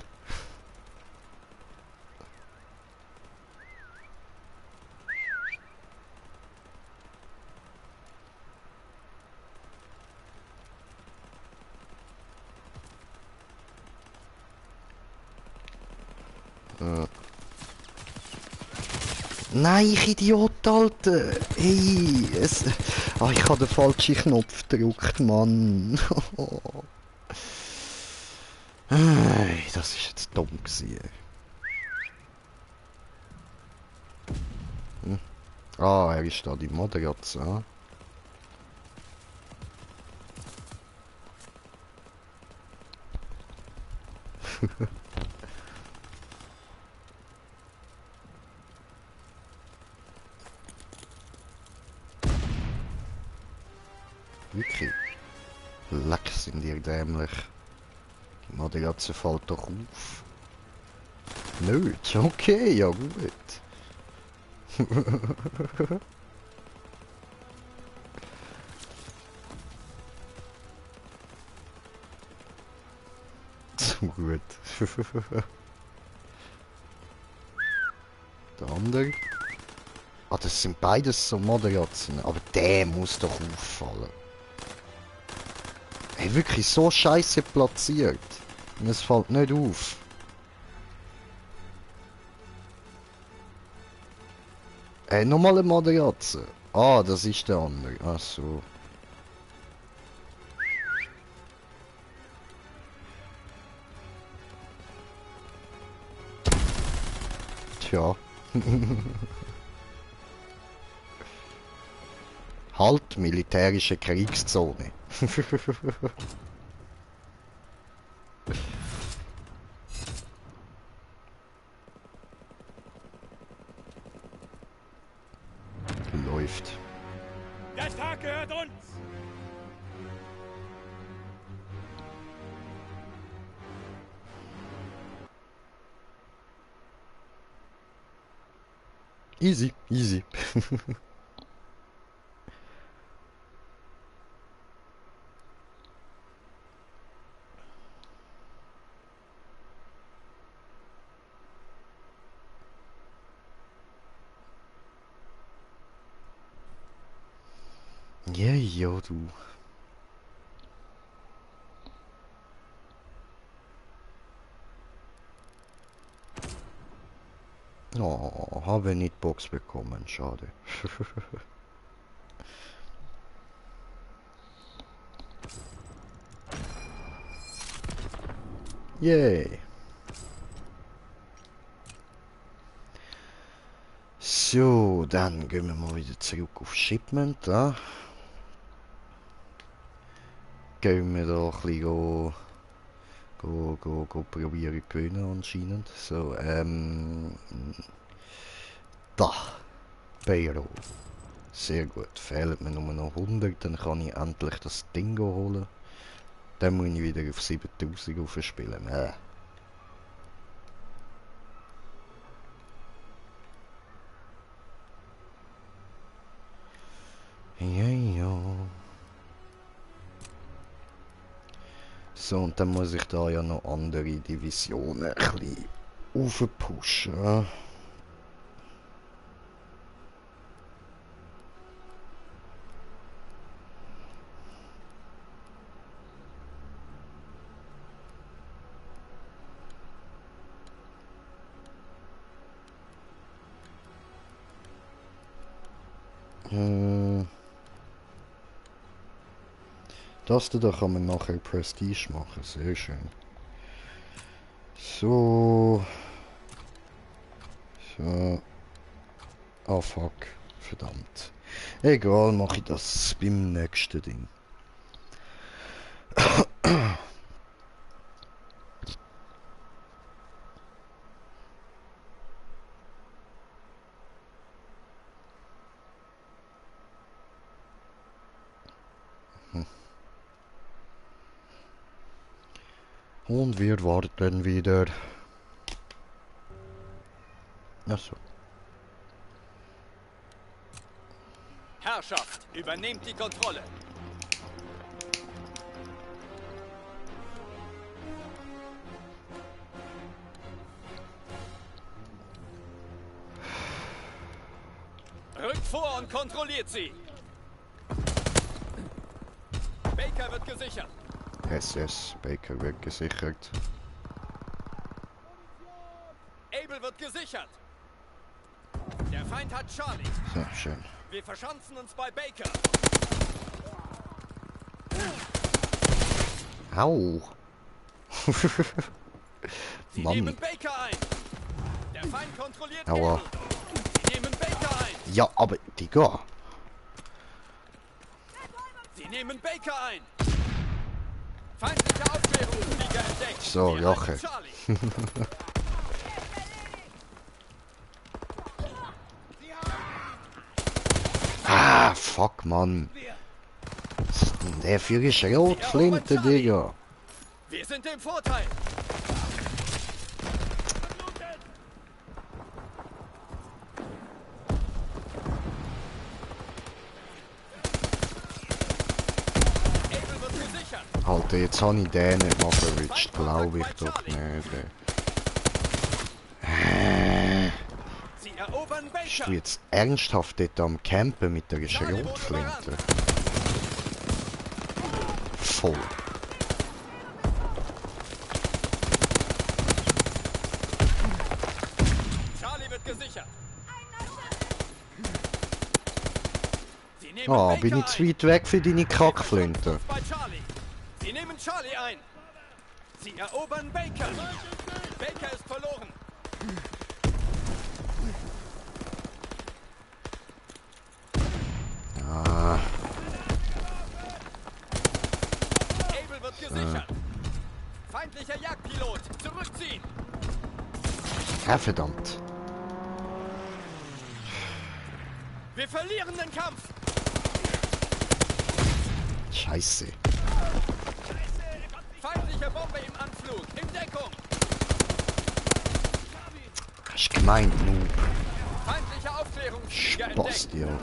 Nein, ich Idiot, Alter! Hey, ich habe den falschen Knopf gedrückt, Mann. Ei, das ist jetzt dumm gewesen. Hm. Ah, er ist da die Moderation. Wirklich. Leck sind die dämlich. Die Moderation fällt doch auf. Nicht? Okay, ja gut. So gut. Der andere. Ah, das sind beides so Moderationen. Aber der muss doch auffallen. Hey, wirklich so scheiße platziert. Und es fällt nicht auf. Nochmal eine Moderation. Ah, das ist der andere. Ach so. Tja. Halt, militärische Kriegszone. Läuft. Der Tag gehört uns! Easy, easy. Ja, ja, du. Oh, habe nicht Box bekommen, schade. Yay. So, dann gehen wir mal wieder zurück auf Shipment. Da. Gehen wir da ein bisschen probieren gewinnen anscheinend. So, da. Bayro. Sehr gut. Fehlen mir nur noch 100, dann kann ich endlich das Ding holen. Dann muss ich wieder auf 7000 aufspielen. Ja. So, und dann muss ich da ja noch andere Divisionen ein bisschen aufpushen. Das da kann man nachher Prestige machen, sehr schön. So. Oh fuck, verdammt. Egal, mache ich das beim nächsten Ding. Und wir warten wieder. Achso. Herrschaft, übernehmt die Kontrolle. Rückt vor und kontrolliert sie. Baker wird gesichert. SS, Baker wird gesichert. Able wird gesichert. Der Feind hat Charlie. So, schön. Wir verschanzen uns bei Baker. Au! Sie Mann. nehmen Baker ein. Der Feind kontrolliert Aua. Able. Sie nehmen Baker ein. Ja, aber Digga. Sie nehmen Baker ein. Feindliche Aufklärungsflieger entdeckt. So, Wir Joche. halten Charlie. Ah, fuck, Mann. Was ist denn der für eine Schrotflinte, Digga? Wir sind im Vorteil. Able wird gesichert. Alter, jetzt habe ich den nicht noch verwitscht, glaube ich doch nicht. Sie erobern Bist Baker. du jetzt ernsthaft dort am Campen mit der Schrotflinte? Voll. Charlie wird gesichert. Sie nehmen Ah, Baker bin ich zu weit weg für deine Kackflinte? Bei Charlie. Sie nehmen Charlie ein. Sie erobern Baker. Baker ist verloren. Ah, Able wird gesichert. Feindlicher Jagdpilot. Zurückziehen. ja, verdammt. Wir verlieren den Kampf. Scheiße. Feindliche Bombe im Anflug. In Deckung. Hast du gemeint, Noob? Feindliche Aufklärungsflieger Spaß entdeckt. dir.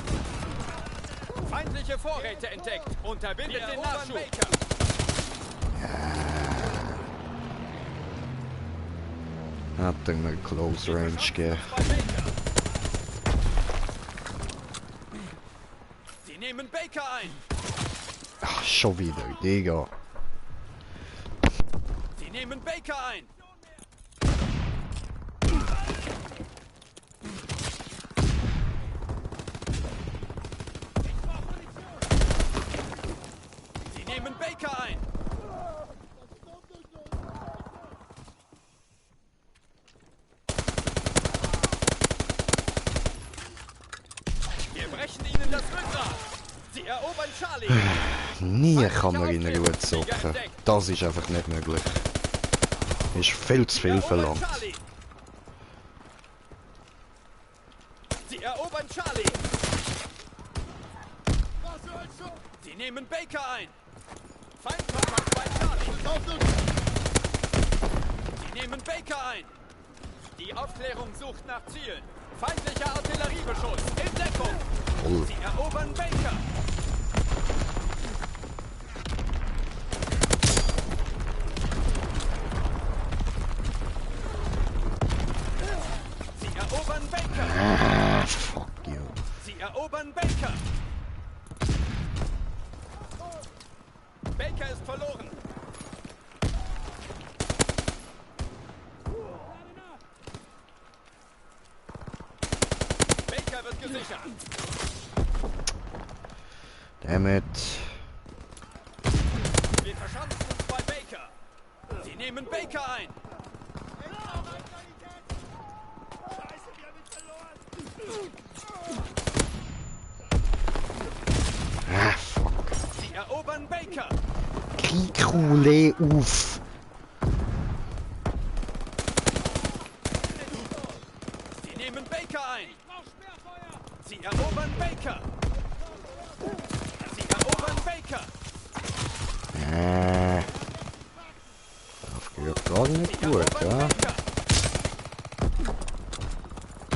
Feindliche Vorräte entdeckt. Unterbindet den Nachschub. Hat er mir Close Range gegeben. Sie nehmen Baker ein. Ach, schon wieder, Digga. Sie nehmen Baker ein. Sie nehmen Baker ein. Wir brechen ihnen das Rückgrat. Sie erobern Charlie. Nie kann man in Ruhe zocken. Das ist einfach nicht möglich. Ist viel zu viel verlangt. Sie erobern nehmen Charlie. Sie nehmen Baker ein. Feindkontakt bei Charlie. Sie nehmen Baker ein. Die Aufklärung sucht nach Zielen. Feindlicher Artilleriebeschuss. In Deckung. Toll. Sie erobern Baker. Sie erobern Baker. Ah, fuck you. Sie erobern Baker. Baker ist verloren. Baker wird gesichert. Damn it. Wir verschanzen uns bei Baker. Sie nehmen Baker ein. Ah, fuck. Sie erobern Baker. Kriegkule auf. Sie nehmen Baker ein. Sie erobern Baker. Sie erobern Baker. Das geht gar nicht Sie gut, erobern ja? Baker.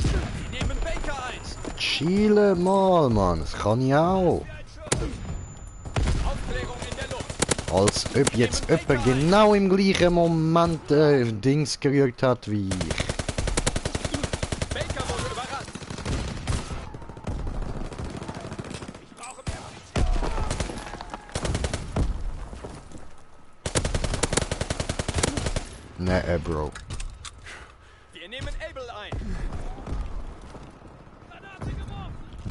Sie nehmen Baker ein. Chile mal, Mann. Das kann ich auch. Aufklärung in der Luft. Als ob jetzt jemand genau im gleichen Moment Dings gerührt hat wie ich. Baker wurde überrannt. Ich brauche mehr. Nee, Bro. Wir nehmen Able ein.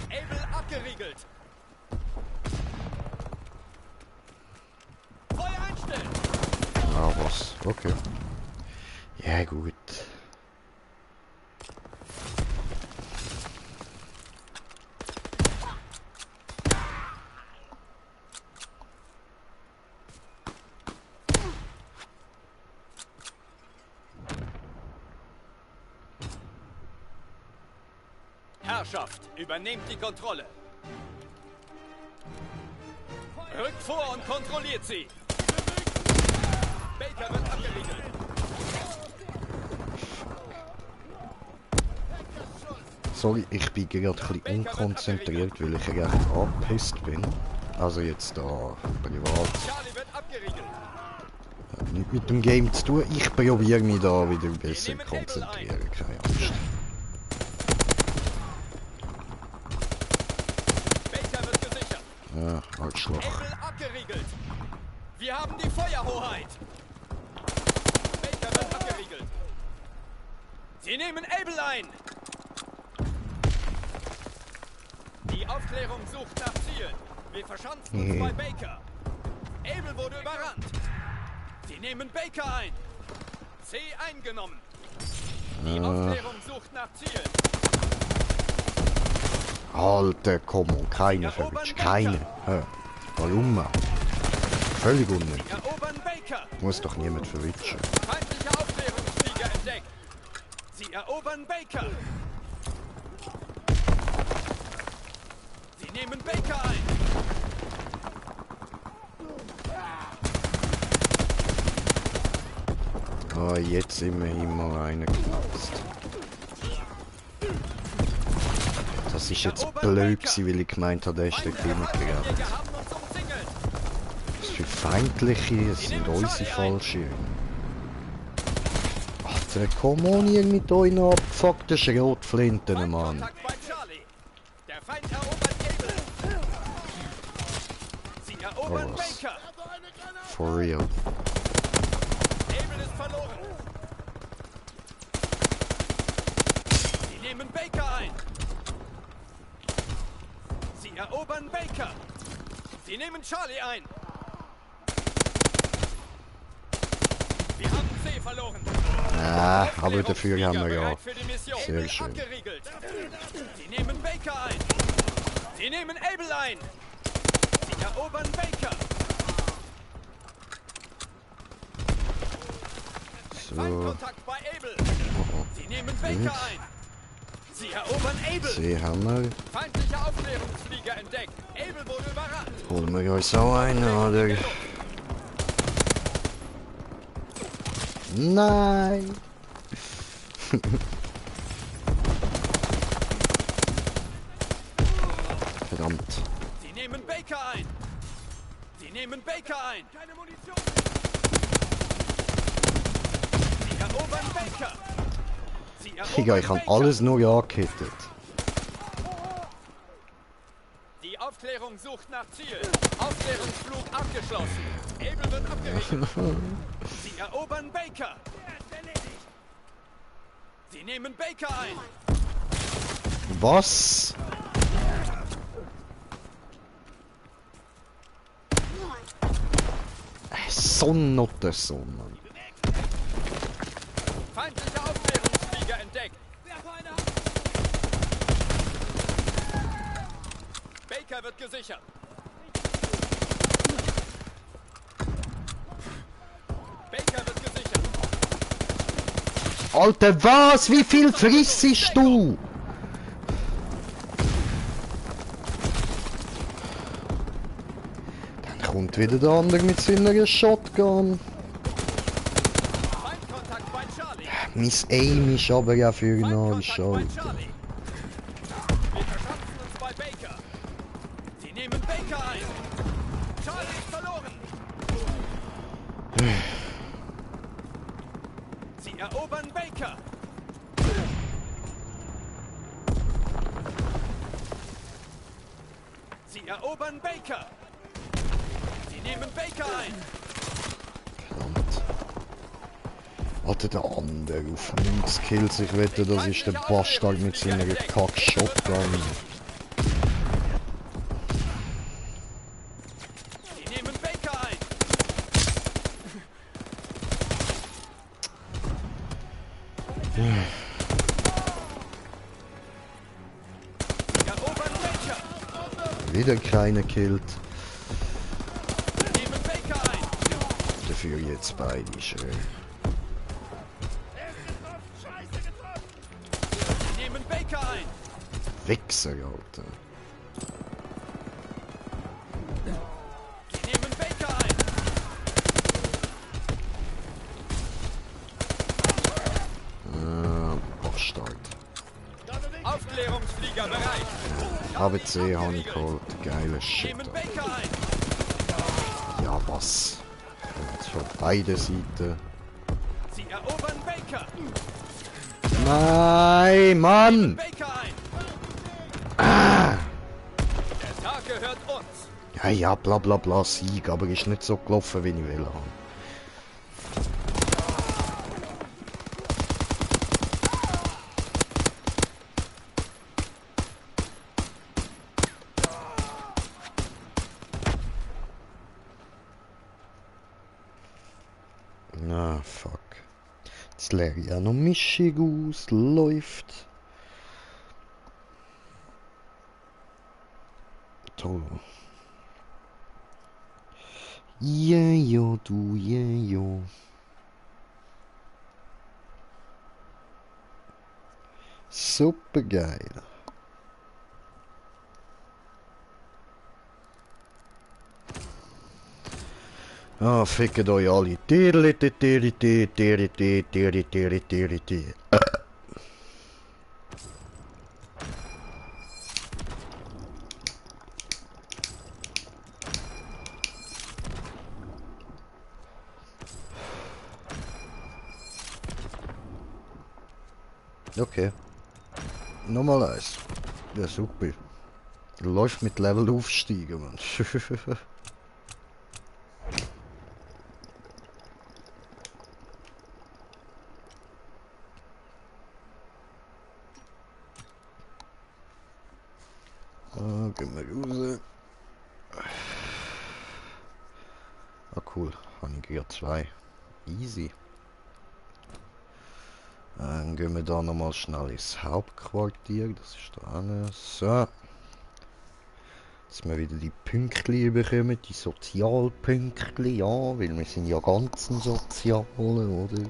Able abgeriegelt. Feuer einstellen. Ah, was? Okay. Ja, gut. Herrschaft, übernehmt die Kontrolle. Rückt vor und kontrolliert sie. Baker wird abgeriegelt. Sorry, ich bin gerade ein bisschen unkonzentriert, weil ich recht angepisst bin. Also jetzt da privat. Charlie wird abgeriegelt. Hat nichts mit dem Game zu tun. Ich probiere mich da wieder besser konzentrieren. Keine Angst. Baker wird gesichert. Ja, Arschloch. Able abgeriegelt. Wir haben die Feuerhoheit. Baker wird abgeriegelt. Sie nehmen Able ein. Die Aufklärung sucht nach Zielen. Wir verschanzen uns bei Baker. Able wurde überrannt. Sie nehmen Baker ein. C eingenommen. Die Aufklärung sucht nach Zielen. Alter, komm on, keine verwitscht. Keine. Hä? Warum? Völlig unnötig. Erobern Baker. Muss doch niemand verwitschen. Feindliche Aufklärungsflieger entdeckt. Sie erobern Baker. Sie nehmen Baker ein. Ah, jetzt sind wir immer reingeknapst. Das ist jetzt blöd gewesen, weil ich gemeint habe, der ist der König gerannt. Wir haben uns umzingelt. Was für feindliche, das sind unsere falsche. Alter, komm on ihr mit euren abgefuckten Schrotflinten, Mann. Feindkontakt bei Charlie. Der Feind erobert Able. Sie erobern Oh, was? Baker. For real. Able ist verloren. Sie nehmen Baker ein. Sie erobern Baker. Sie nehmen Charlie ein. Wir haben C verloren. Ah, aber dafür haben wir ja. Bereit für die Mission. Sehr Able schön. abgeriegelt. Sie nehmen Baker ein. Sie nehmen Able ein. Sie erobern Baker. So. Feindkontakt bei Able. Oh, Sie nehmen Baker ein. Sie Sie erobern Able. C haben wir. Feindlicher Aufklärungsflieger entdeckt. Able wurde überrannt. Holen wir uns auch einen, oder? Nein! Verdammt. Sie nehmen Baker ein. Sie nehmen Baker ein. Keine Munition. Sie erobern Baker. Sie erobern Digga, ich habe Baker. alles nur angehittet. Die Aufklärung sucht nach Ziel. Aufklärungsflug abgeschlossen. Able wird abgerichtet. Sie erobern Baker. Sie nehmen Baker ein. Was? Sonn oder Sonne. Feindlicher Aufklärungsflieger entdeckt. Baker wird gesichert. Baker wird gesichert. Alter, was? Wie viel frissest du? Dann kommt wieder der andere mit seiner Shotgun. Feindkontakt bei Charlie. Mein Aim ist aber ja für einen Feindkontakt bei Arsch. Charlie. Wir verschanzen uns bei Baker. Sie nehmen Baker ein. Charlie ist verloren. Sie erobern Baker. Sie erobern Baker. Sie nehmen Baker ein. Verdammt. Warte, der andere auf 90 Kills. Ich wette, das ist der Bastard mit seiner Kack-Shotgun. Sie nehmen Baker ein. Sie erobern Baker. Wieder keiner killt. Sie nehmen Baker ein. Dafür jetzt beide schön. Sie nehmen Baker ein. Wichser, Alter. Sie nehmen Baker ein. Bastard. Aufklärungsflieger bereit. ABC habe ich geholt. Geiler Shit. Nehmen Baker ein. Ja, was? Kommt von beiden Seiten. Sie erobern Baker. Nein, Mann! Baker ein. Ah! Der Tag gehört uns. Ja, ja, bla bla bla, Sieg, aber ist nicht so gelaufen, wie ich will haben. Na, fuck. Jetzt leere ich auch noch Mischung aus. Läuft. Toll. Ja, ja, du, ja, ja. Super geil. Ah, fickt euch alle. Okay. Nochmal eins. Ja, super. Läuft mit Level aufsteigen, man. Gehen wir raus. Ah, cool. Habe ich gerade 2. Easy. Dann gehen wir da nochmal schnell ins Hauptquartier. Das ist da eine. So. Dass wir wieder die Pünktchen bekommen, die Sozialpünktchen, ja, weil wir sind ja ganz ein Soziale, oder?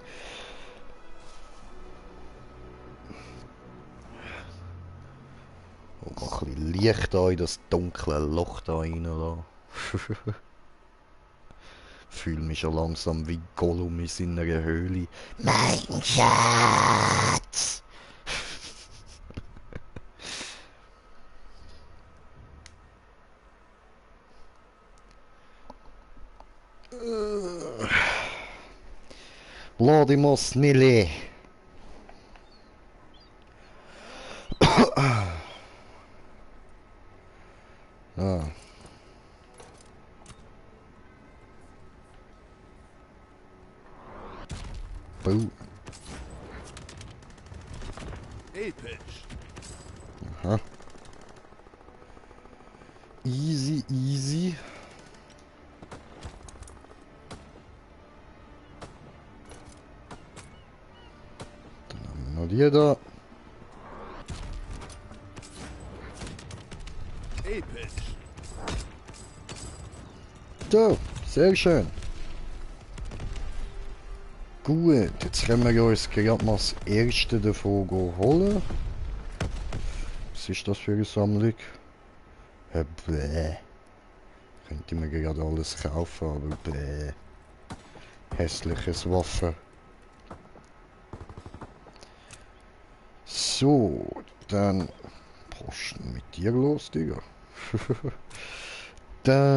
Auch ein bisschen Licht da in das dunkle Loch da rein. Da. Fühle mich schon langsam wie Gollum in seiner Höhle. Mein Schatz! Vladimir Snille. Ah. Boom. Episch. Aha. Easy, easy. Dann haben wir noch die da. Episch. So, sehr schön. Gut, jetzt können wir uns gerade mal das erste davon holen. Was ist das für eine Sammlung? Bäh. Könnte mir gerade alles kaufen, aber bäh. Hässliches Waffe. So, dann Posten mit dir los, Digga. Dann...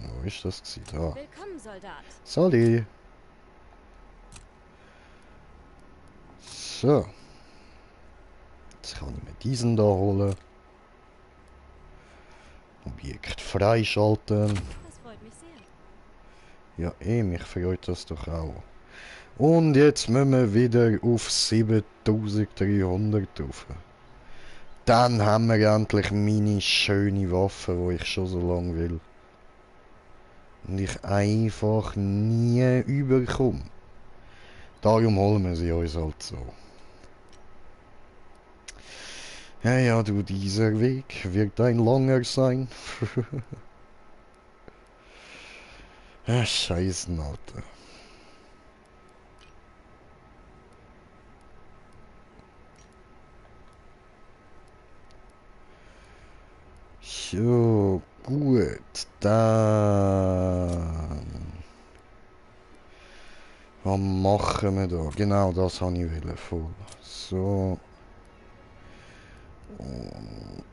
Wo ist das gewesen? Da. Willkommen, Soldat. Sali. So. Jetzt kann ich mir diesen da holen. Objekt freischalten. Das freut mich sehr. Ja, mich freut das doch auch. Und jetzt müssen wir wieder auf 7300 rauf. Dann haben wir endlich meine schöne Waffe, die ich schon so lange will. Und ich einfach nie überkomme. Darum holen wir sie uns halt so. Ja, ja, du, dieser Weg wird ein langer sein. Ja, Scheiße, Alter. So, gut, dann... Was machen wir da? Genau, das habe ich wollen voll. So. Und...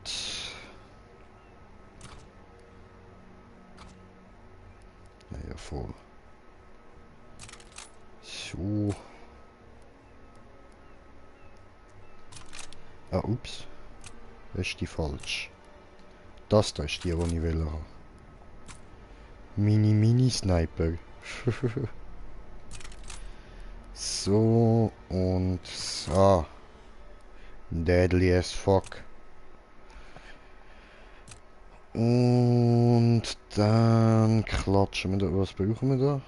Ja, voll. So. Ah, ups. Das ist die falsch. Das da ist die ich will haben. Mini-Sniper. So und so. Deadly as fuck. Und dann klatschen wir da. Was brauchen wir da?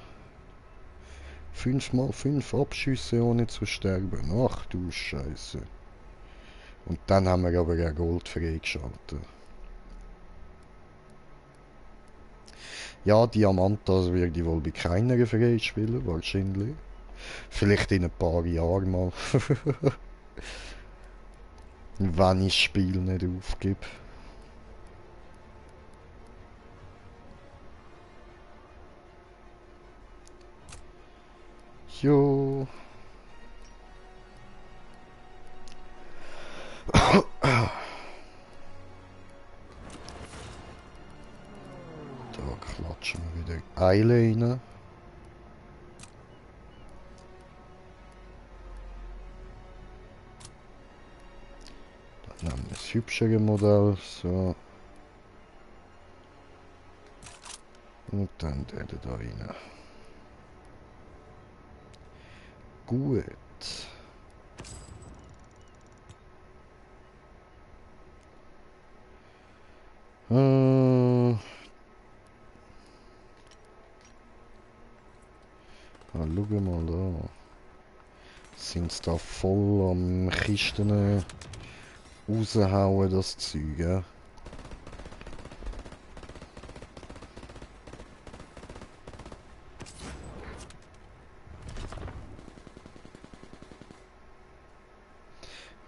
5x5 Abschüsse ohne zu sterben. Ach du Scheiße. Und dann haben wir aber ja Gold freigeschaltet. Ja, Diamantas werde ich wohl bei keiner freispielen, wahrscheinlich. Vielleicht in ein paar Jahren mal. Wenn ich das Spiel nicht aufgebe. Jo. Da klatschen wir wieder Eile rein. Dann haben wir das hübschere Modell. So. Und dann der da rein. Gut. Schau mal da. Sind da voll am Kisten raushauen, das Zeug, ja?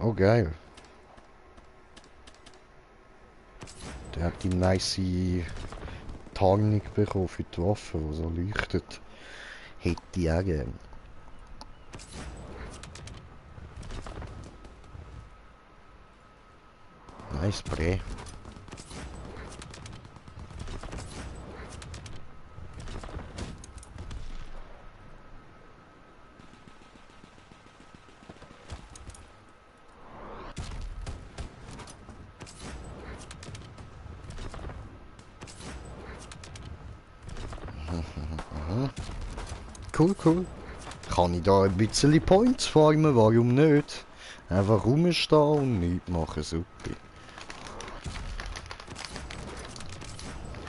Oh geil. Der hat die nice Tarnung bekommen für die Waffe, die so leuchtet. Hätte ich auch gern. Nice Spray. Cool, cool. Kann ich da ein bisschen Points farmen? Warum nicht? Einfach rumstehen und nichts machen, super.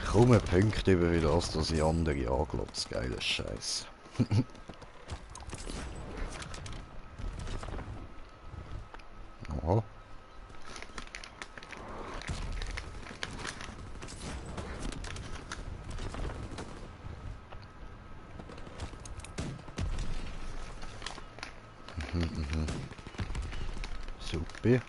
Ich komme Punkte über für das, dass ich andere anglotze. Geiler Scheiß. Aha. Super.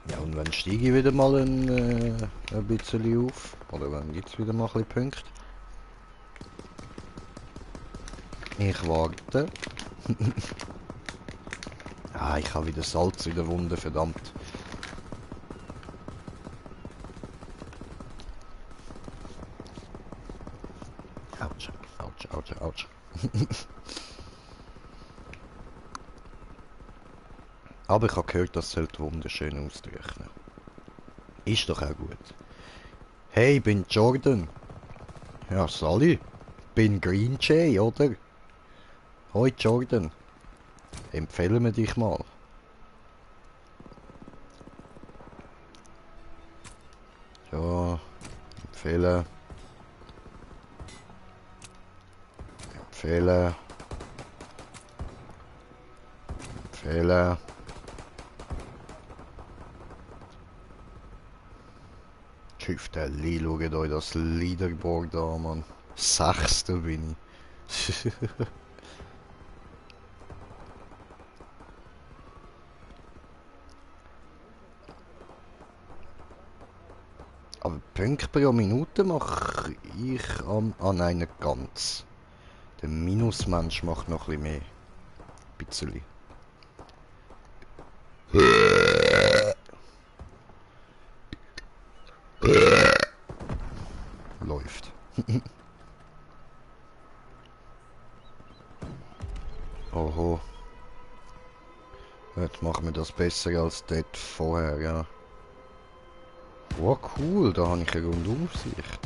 Ja, und wann steige ich wieder mal ein bisschen auf? Oder wann gibt es wieder mal ein bisschen Punkte? Ich warte. Ah, ich habe wieder Salz in der Wunde, verdammt. Autsch, autsch, autsch, autsch. Aber ich habe gehört, das soll die Wunde schön austrocknen. Ist doch auch gut. Hey, ich bin Jordan. Ja, Sally. Bin Green Jay, oder? Hoi Jordan. Empfehlen wir dich mal. Ja, empfehlen. Empfehlen. Empfehlen. Schifterli, schaut euch das Leaderboard an, Mann. Sechster bin ich. Aber Punkte pro Minute mache ich an einer ganz. Der Minusmensch macht noch ein bisschen mehr. Bisschen. Läuft. Oho. Jetzt machen wir das besser als dort vorher, ja. Oh cool, da habe ich eine Rundumsicht.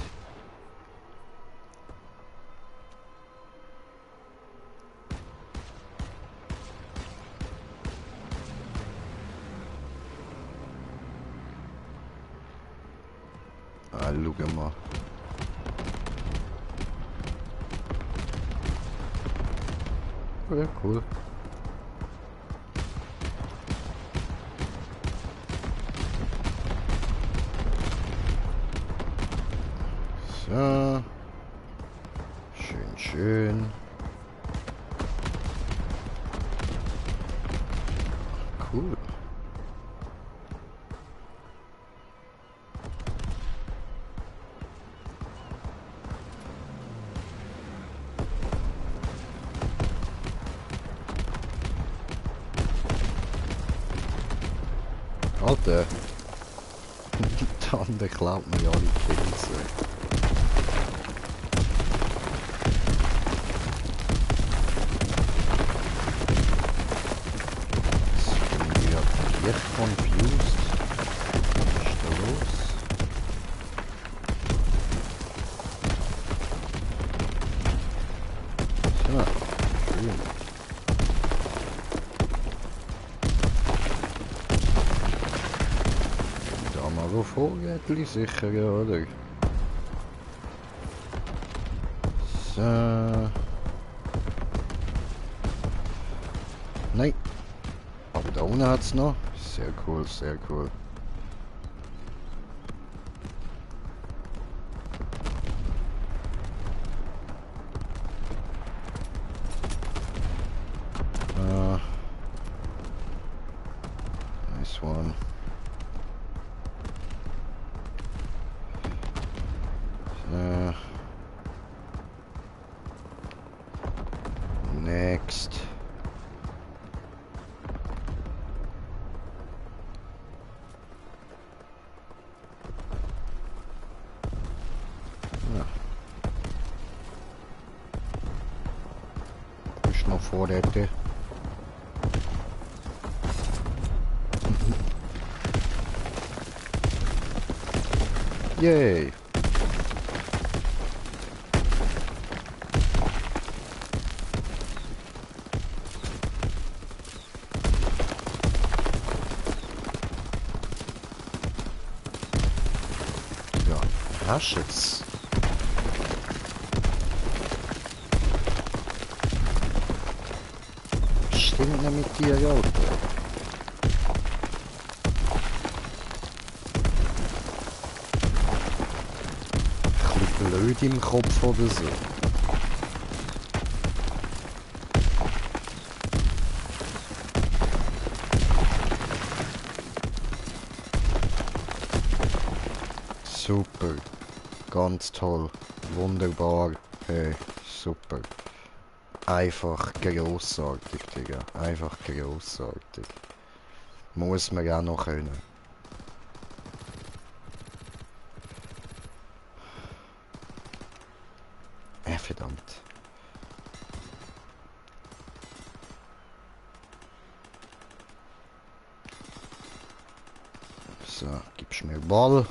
Ah, schau mal. Ja, cool. So. Schön, schön. Cool. Alter. Der andere klaut mir alle Kills. Echt confused. Was ist da los? So, schön. Da mal wo Vorrätli sicher, oder? So. Nein. Aber da unten hat's noch. Sehr cool, sehr cool. Nice one. Next. Ja. Ist noch vor der Ecke. Yay. Ja, hast es. Stimmt nicht mit dir, ja. Blöd im Kopf oder so. Super. Ganz toll. Wunderbar. Hey, super. Einfach grossartig, Digga. Einfach grossartig. Muss man auch noch können. Verdammt. So, gibst mir Ball.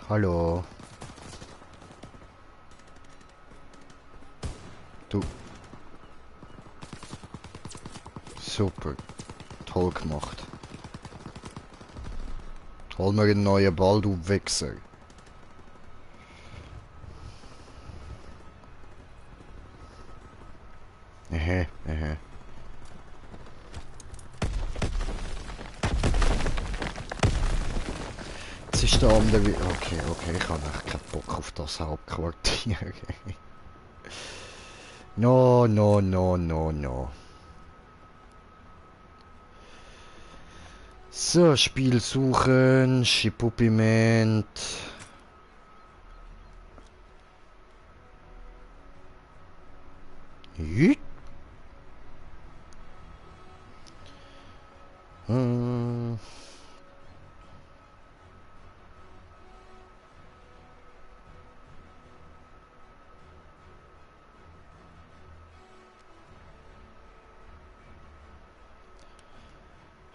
Hallo. Du. Super. Toll gemacht. Hol mir einen neuen Ball, du Wichser. Jetzt ist der andere... Okay, ich habe echt keinen Bock auf das Hauptquartier. No. So, Spiel suchen, Schipupiment. Jüt.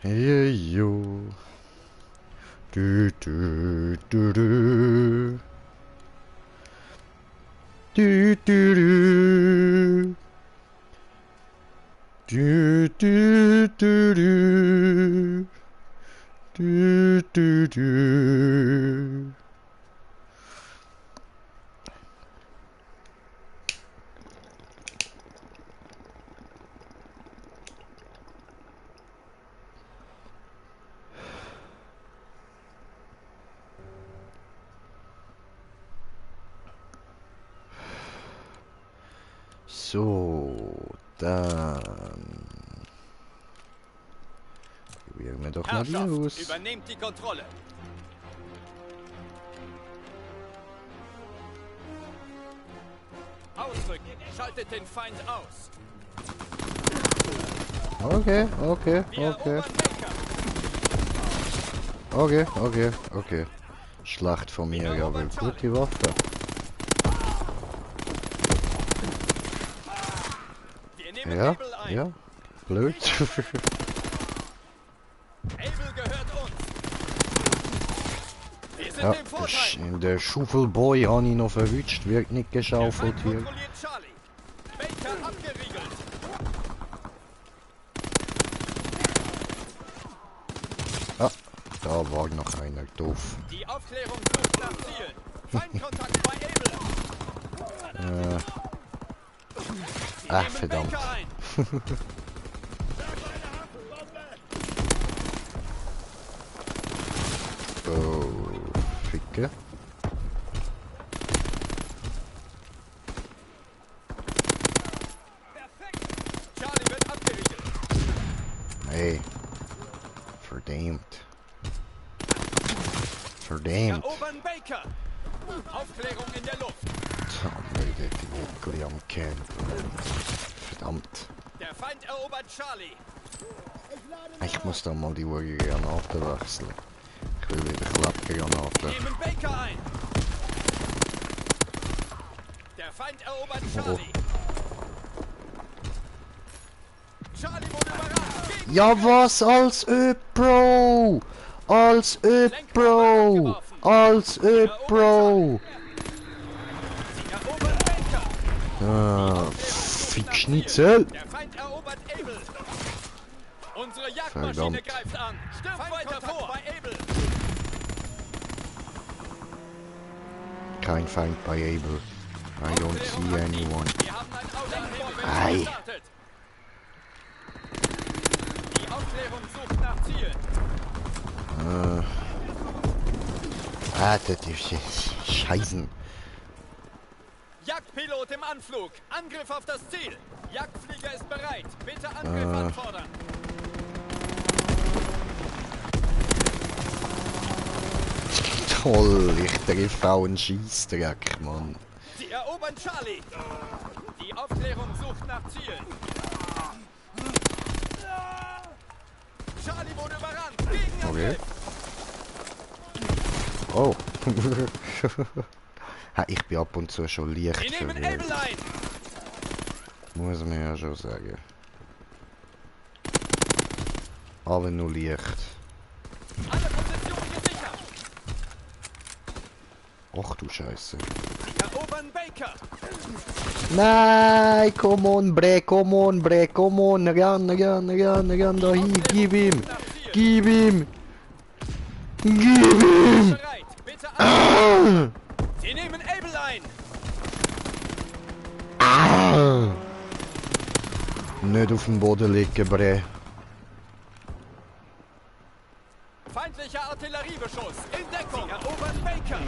Jo. Du. So, dann probieren wir doch mal die Herrschaft, aus. übernehmt die Kontrolle. Ausrücken, schaltet den Feind aus. Okay. Wir erobern Baker. Okay. Schlacht von mir, aber gute Waffe. Wir nehmen Ja, Able ein. ja. Blöd. Able gehört uns. Wir sind Ja, im Vorteil. der Schaufelboy habe ich noch verwünscht, wird nicht Der geschaufelt Feind hier. kontrolliert Charlie. Baker abgeriegelt. Ah, da war noch einer, doof. Die Aufklärung sucht nach Zielen. Feindkontakt bei Able. Sie Ach, nehmen verdammt. Baker ein. Oh, Ficke. Charlie wird abgeriegelt. Hey. Verdammt. Verdammt. Erobern Baker. Aufklärung in der Luft. Alter, die Wockeli am Campen. Verdammt. Der Feind erobert Charlie. Ich muss da mal die Granaten wechseln. Ich will wieder Klappgranaten. Nehmen Baker ein. Der Feind erobert Charlie. Charlie wurde überrannt. Ja, was als Bro? Als Bro? Als Bro? Sie erobern Baker. Ah, Fick Schnitzel. Der Feind erobert Able. Unsere Jagdmaschine Verdammt. greift an. Stirbt weiter vor. Bei Able. Kein Feind bei Able. I don't see anyone. Wir haben ein Auto Ei. gestartet. Die Aufklärung sucht nach Zielen. Das ist Scheißen. Jagdpilot im Anflug. Angriff auf das Ziel. Jagdflieger ist bereit. Bitte Angriff anfordern. Toll, ich treffe auch einen Scheissdreck, Mann. Sie erobern Charlie. Die Aufklärung sucht nach Zielen. Charlie wurde überrannt. Gegenangriff. Oh. Ha, ich bin ab und zu schon leicht Sie nehmen verwirrt. Able ein. Muss man ja schon sagen. Aber nur leicht. Alle Positionen gesichert. Ach du Scheiße. Sie erobern Baker. Nein, come on, bre, come on, ran dahin, gib ihm, Nach Zielen. gib ihm, gib ihm. Bereit. Bitte Angriff. Sie nehmen Able ein. Nicht auf dem Boden liegen, bre. Feindlicher Artilleriebeschuss. In Deckung. Sie erobern Baker.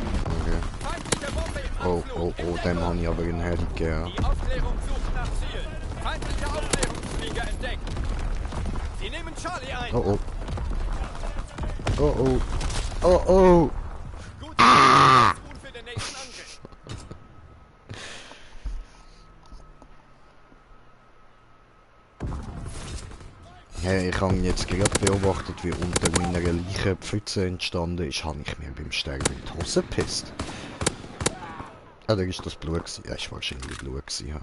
Okay. Feindliche Bombe im Oh, Anflug. oh, In oh, dem Deckung. habe ich aber einen Herd gegeben. Die Aufklärung sucht nach Zielen. Feindliche Aufklärungsflieger entdeckt. Sie nehmen Charlie ein. Oh, oh. Oh, oh. Oh, oh. Gut, gut für den nächsten Angriff. Hey, ich habe jetzt gerade beobachtet, wie unter meiner Leiche Pfütze entstanden ist, habe ich mir beim Sterben in die Hose gepisst. Ah, da ist das Blut gewesen. Ja, ist wahrscheinlich Blut gewesen, ja.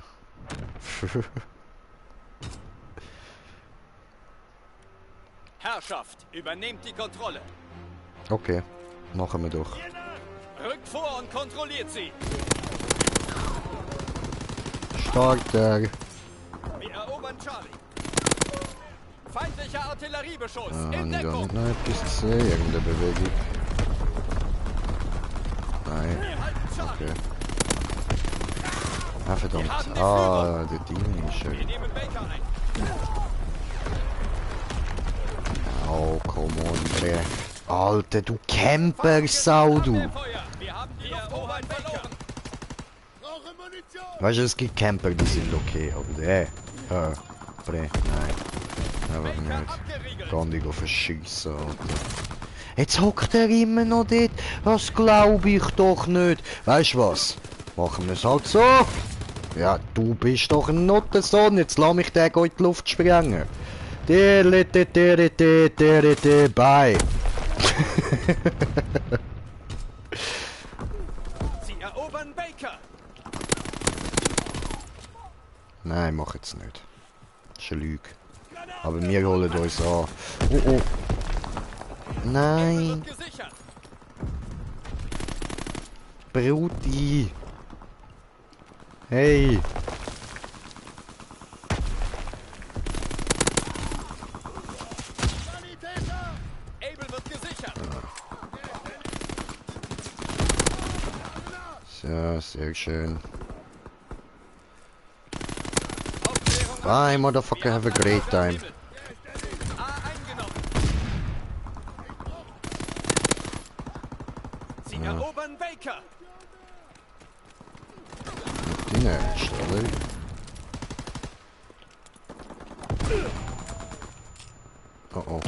Herrschaft, übernehmt die Kontrolle. Okay, machen wir doch. Rückt vor und kontrolliert sie. Starter. Wir erobern Charlie. Feindlicher Artilleriebeschuss. Habe In ich gar Deckung. nicht noch etwas gesehen, irgendeine Bewegung. Nein, Wir halten Charlie. okay. Ah, verdammt. Wir haben die Ah, der Ding ist Wir schön. nehmen Baker ein. Oh, come on, bre. Alter, du Camper-Sau, du. Abwehrfeuer. Wir haben die Erobern verloren. Weißt du, es gibt Camper, die sind okay, aber der... bre, nein. Einfach Baker nicht. abgeriegelt. Kann die verschiessen, Alter. Jetzt hockt er immer noch dort. Das glaube ich doch nicht. Weißt du was? Machen wir es halt so. Ja, du bist doch ein Nottensohn. Jetzt lass mich den in die Luft sprengen. Bye. Sie erobern Baker. Nein, mach jetzt nicht. Das ist eine Lüge. Aber wir holen uns an. Oh, oh. Nein, Wird gesichert. Bruti. Hey. Able wird gesichert. Ja, sehr schön. Aufklärung Bye, aktiv. motherfucker, Wir have a haben great Angriff am time. Himmel. A eingenommen. Sie erobern Baker. Die Ernst, oder? Oh oh.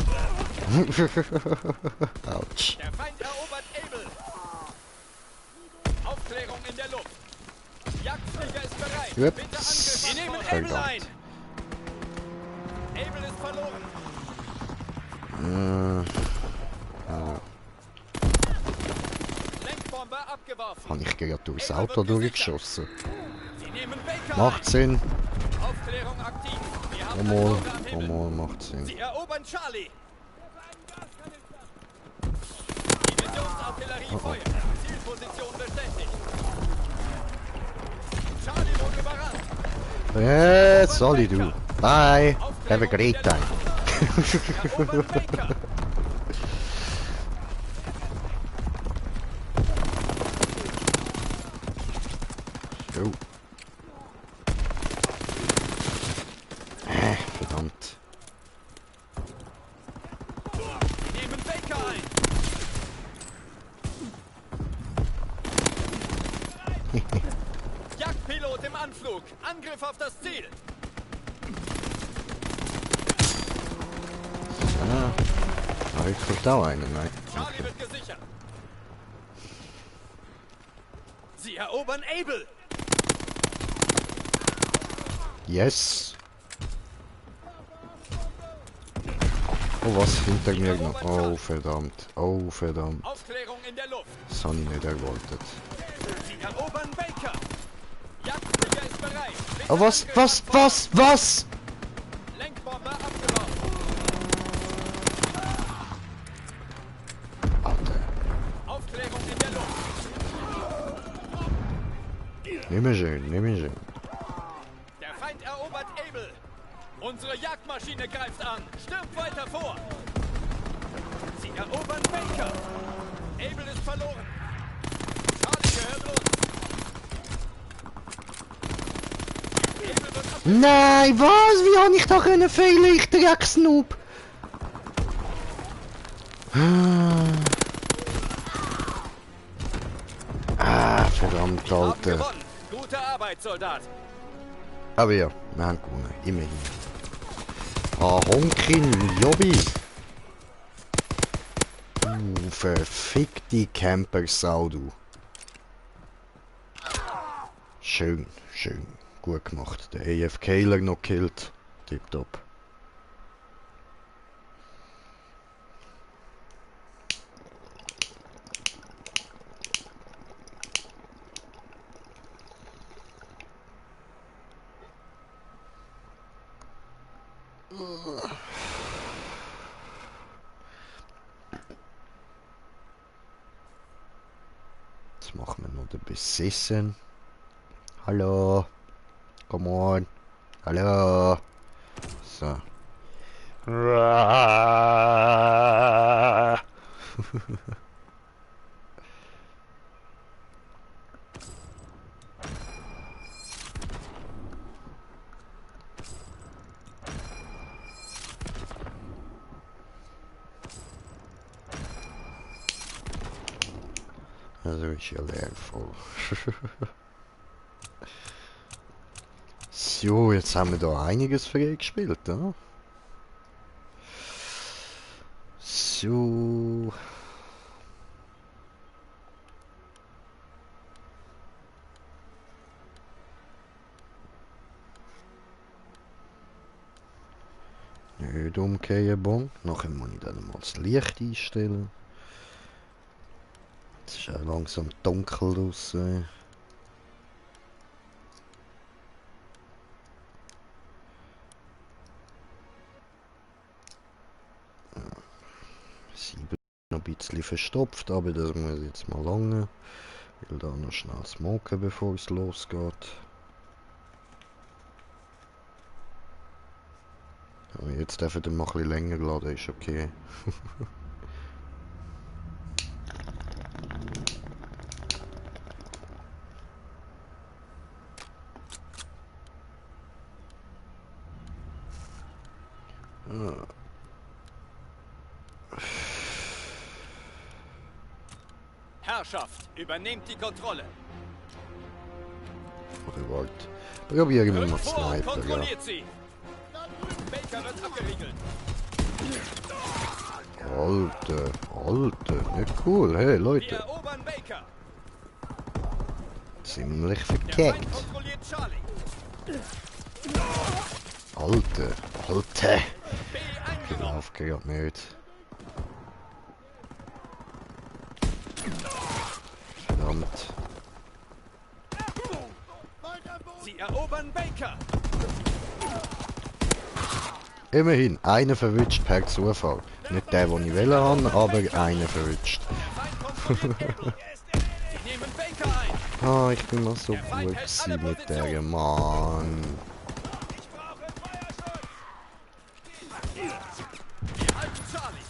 Autsch. Der Feind erobert Able. Aufklärung in der Luft. Jagdflieger ist bereit. Ups. Bitte Angriff. Wir nehmen Able Verdammt. ein. Able ist verloren. Lenkbombe abgeworfen. Habe ich gerade durchs Auto durchgeschossen. Sie nehmen Baker Macht Sinn. ein. Aufklärung aktiv. Wir haben Mal, Erfolge am Himmel. macht Sinn. Sie erobern Charlie. Divisionsartillerie feuert. Zielposition bestätigt. Charlie wurde überrannt. Sorry du. Bye. Have a great time. Erobern Baker. So. Verdammt. Wir nehmen Baker ein. Jagdpilot im Anflug. Angriff auf das Ziel. Ich krieg da einen, nein. Charlie wird gesichert. Sie erobern Able. Yes. Oh, was hinter mir noch? Oh, verdammt. Oh, verdammt. Aufklärung in der Luft. Das habe ich nicht erwartet. Sie erobern Baker. Jagdflieger ist bereit. Bitte Oh, was? Angriff Was? an Bord. Was? Lenkbombe abgeworfen. Alter. Aufklärung in der Luft. Nicht mehr schön, nicht mehr schön. Der Feind erobert Able. Unsere Jagdmaschine greift an. Stürmt weiter vor. Sie erobern Baker. Able ist verloren. Charlie gehört uns. Able wird ab. Nein, was? Wie habe ich da können fehlen? Ich Drecksnoob. Verdammt, Wir haben Alter. gewonnen. Gute Arbeit, Soldat. Aber ja, wir haben gewonnen. Immerhin. Honkin, Jobbi. Verfickte Camper-Sau, du. Schön, schön. Gut gemacht. Der AFKler noch killt. Tipptopp. Jetzt machen wir noch den Besessen. Hallo. Come on. Hallo. So. Also ist ja leer voll. So, jetzt haben wir da einiges freigespielt, ne? So. Nicht umkehren, bon. Nachher muss ich dann mal das Licht einstellen. Es ist auch langsam dunkel draussen. Sieben noch ein bisschen verstopft, aber das muss jetzt mal lange. Ich will da noch schnell smoken, bevor es losgeht. Aber jetzt dürfen wir mal ein bisschen länger laden, ist okay. Herrschaft, übernehmt die Kontrolle. Oder wollt. Probieren wir mal Rückt vor und Sniper, ja. kontrolliert sie. Baker wird abgeriegelt. Alter, nicht cool. Hey, Wir Leute. erobern Baker. Ziemlich Der Feind verkeckt. kontrolliert Charlie. Alter. B eingenommen. Lauf gerade nicht. Verdammt. Sie erobern Baker. Immerhin, einer verwünscht per Zufall. Nicht der, den ich wollte haben, aber einer verwünscht. Der Feind kontrolliert Able. Sie nehmen Baker ein. Ah, ich bin mal so gut gewesen mit der Mann. Ich brauche Feuerschutz. Wir halten Charlie.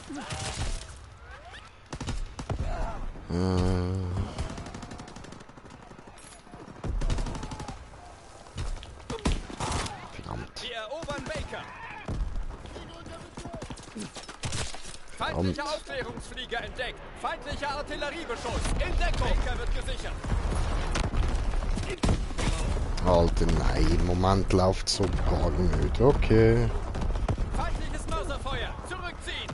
Verdammt. Wir erobern Baker. Feindlicher Aufklärungsflieger entdeckt. Feindlicher Artilleriebeschuss. In Deckung. Baker wird gesichert. Alter, nein, im Moment läuft so gar nicht. Okay. Feindliches Mörserfeuer. Zurückziehen.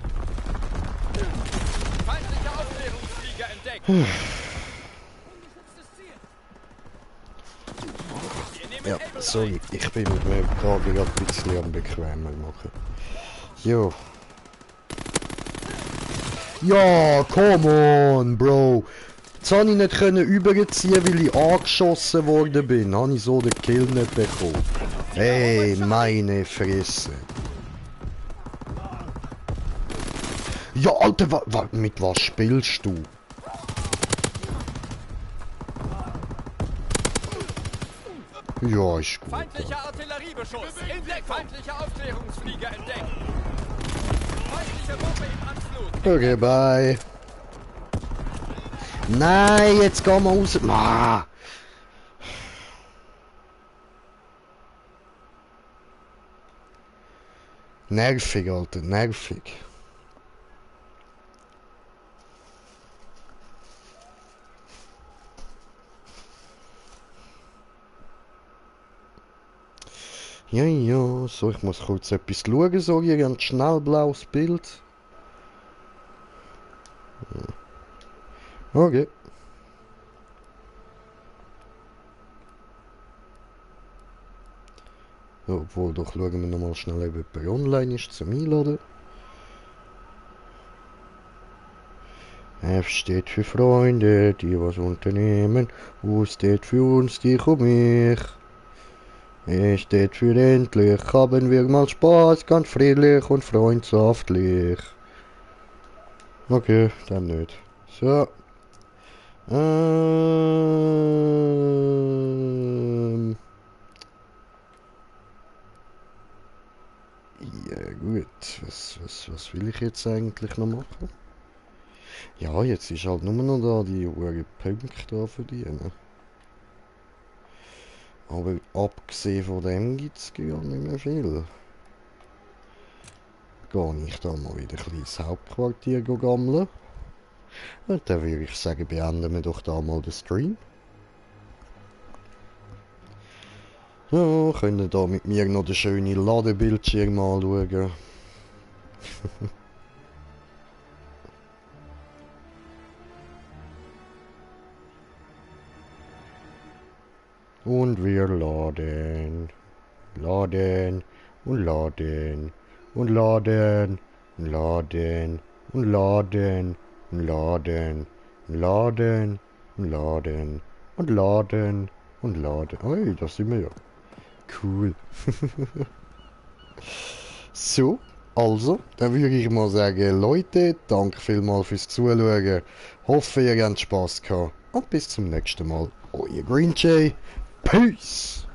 Feindlicher Aufklärungsflieger entdeckt. Wir nehmen Ja, Able sorry, ich bin mit mir gerade ein bisschen am bequemer machen. Jo. Ja, come on, Bro. Jetzt habe ich nicht überziehen, weil ich angeschossen worden bin. Habe ich so den Kill nicht bekommen. Hey, meine Fresse. Ja, Alter, mit was spielst du? Ja, ist gut. Feindlicher Artilleriebeschuss. In Deckung. Feindlicher Aufklärungsflieger entdeckt. Feindliche Bombe im Anflug. Okay, bye. Nein, jetzt gehen wir raus. Ah. Nervig, Alter, nervig. Ja, so, ich muss kurz etwas schauen, so, ihr habt schnell blaues Bild. Okay. Ja, obwohl, doch schauen wir nochmal schnell, ob jemand online ist zum Einladen. F steht für Freunde, die was unternehmen. U steht für uns, dich und mich. E steht für endlich, haben wir mal Spaß, ganz friedlich und freundschaftlich. Okay, dann nicht. So. Ja gut, was will ich jetzt eigentlich noch machen? Ja, jetzt ist halt nur noch da die Uhr Punkte da verdienen. Aber abgesehen von dem gibt es gar nicht mehr viel. Gehe ich da mal wieder ein bisschen ins Hauptquartier gammeln. Und dann würde ich sagen, beenden wir doch da mal den Stream. Ja, können da mit mir noch den schönen Ladebildschirm anschauen. Und wir laden. Laden. Und laden. Und laden. Und laden. Und laden. Und laden. Und laden. Und laden. Und laden. Und laden. Hey, da sind wir ja. Cool. So, also, dann würde ich mal sagen, Leute, danke vielmals fürs Zuschauen. Hoffe, ihr habt Spass gehabt. Und bis zum nächsten Mal. Euer Green Jay. Peace!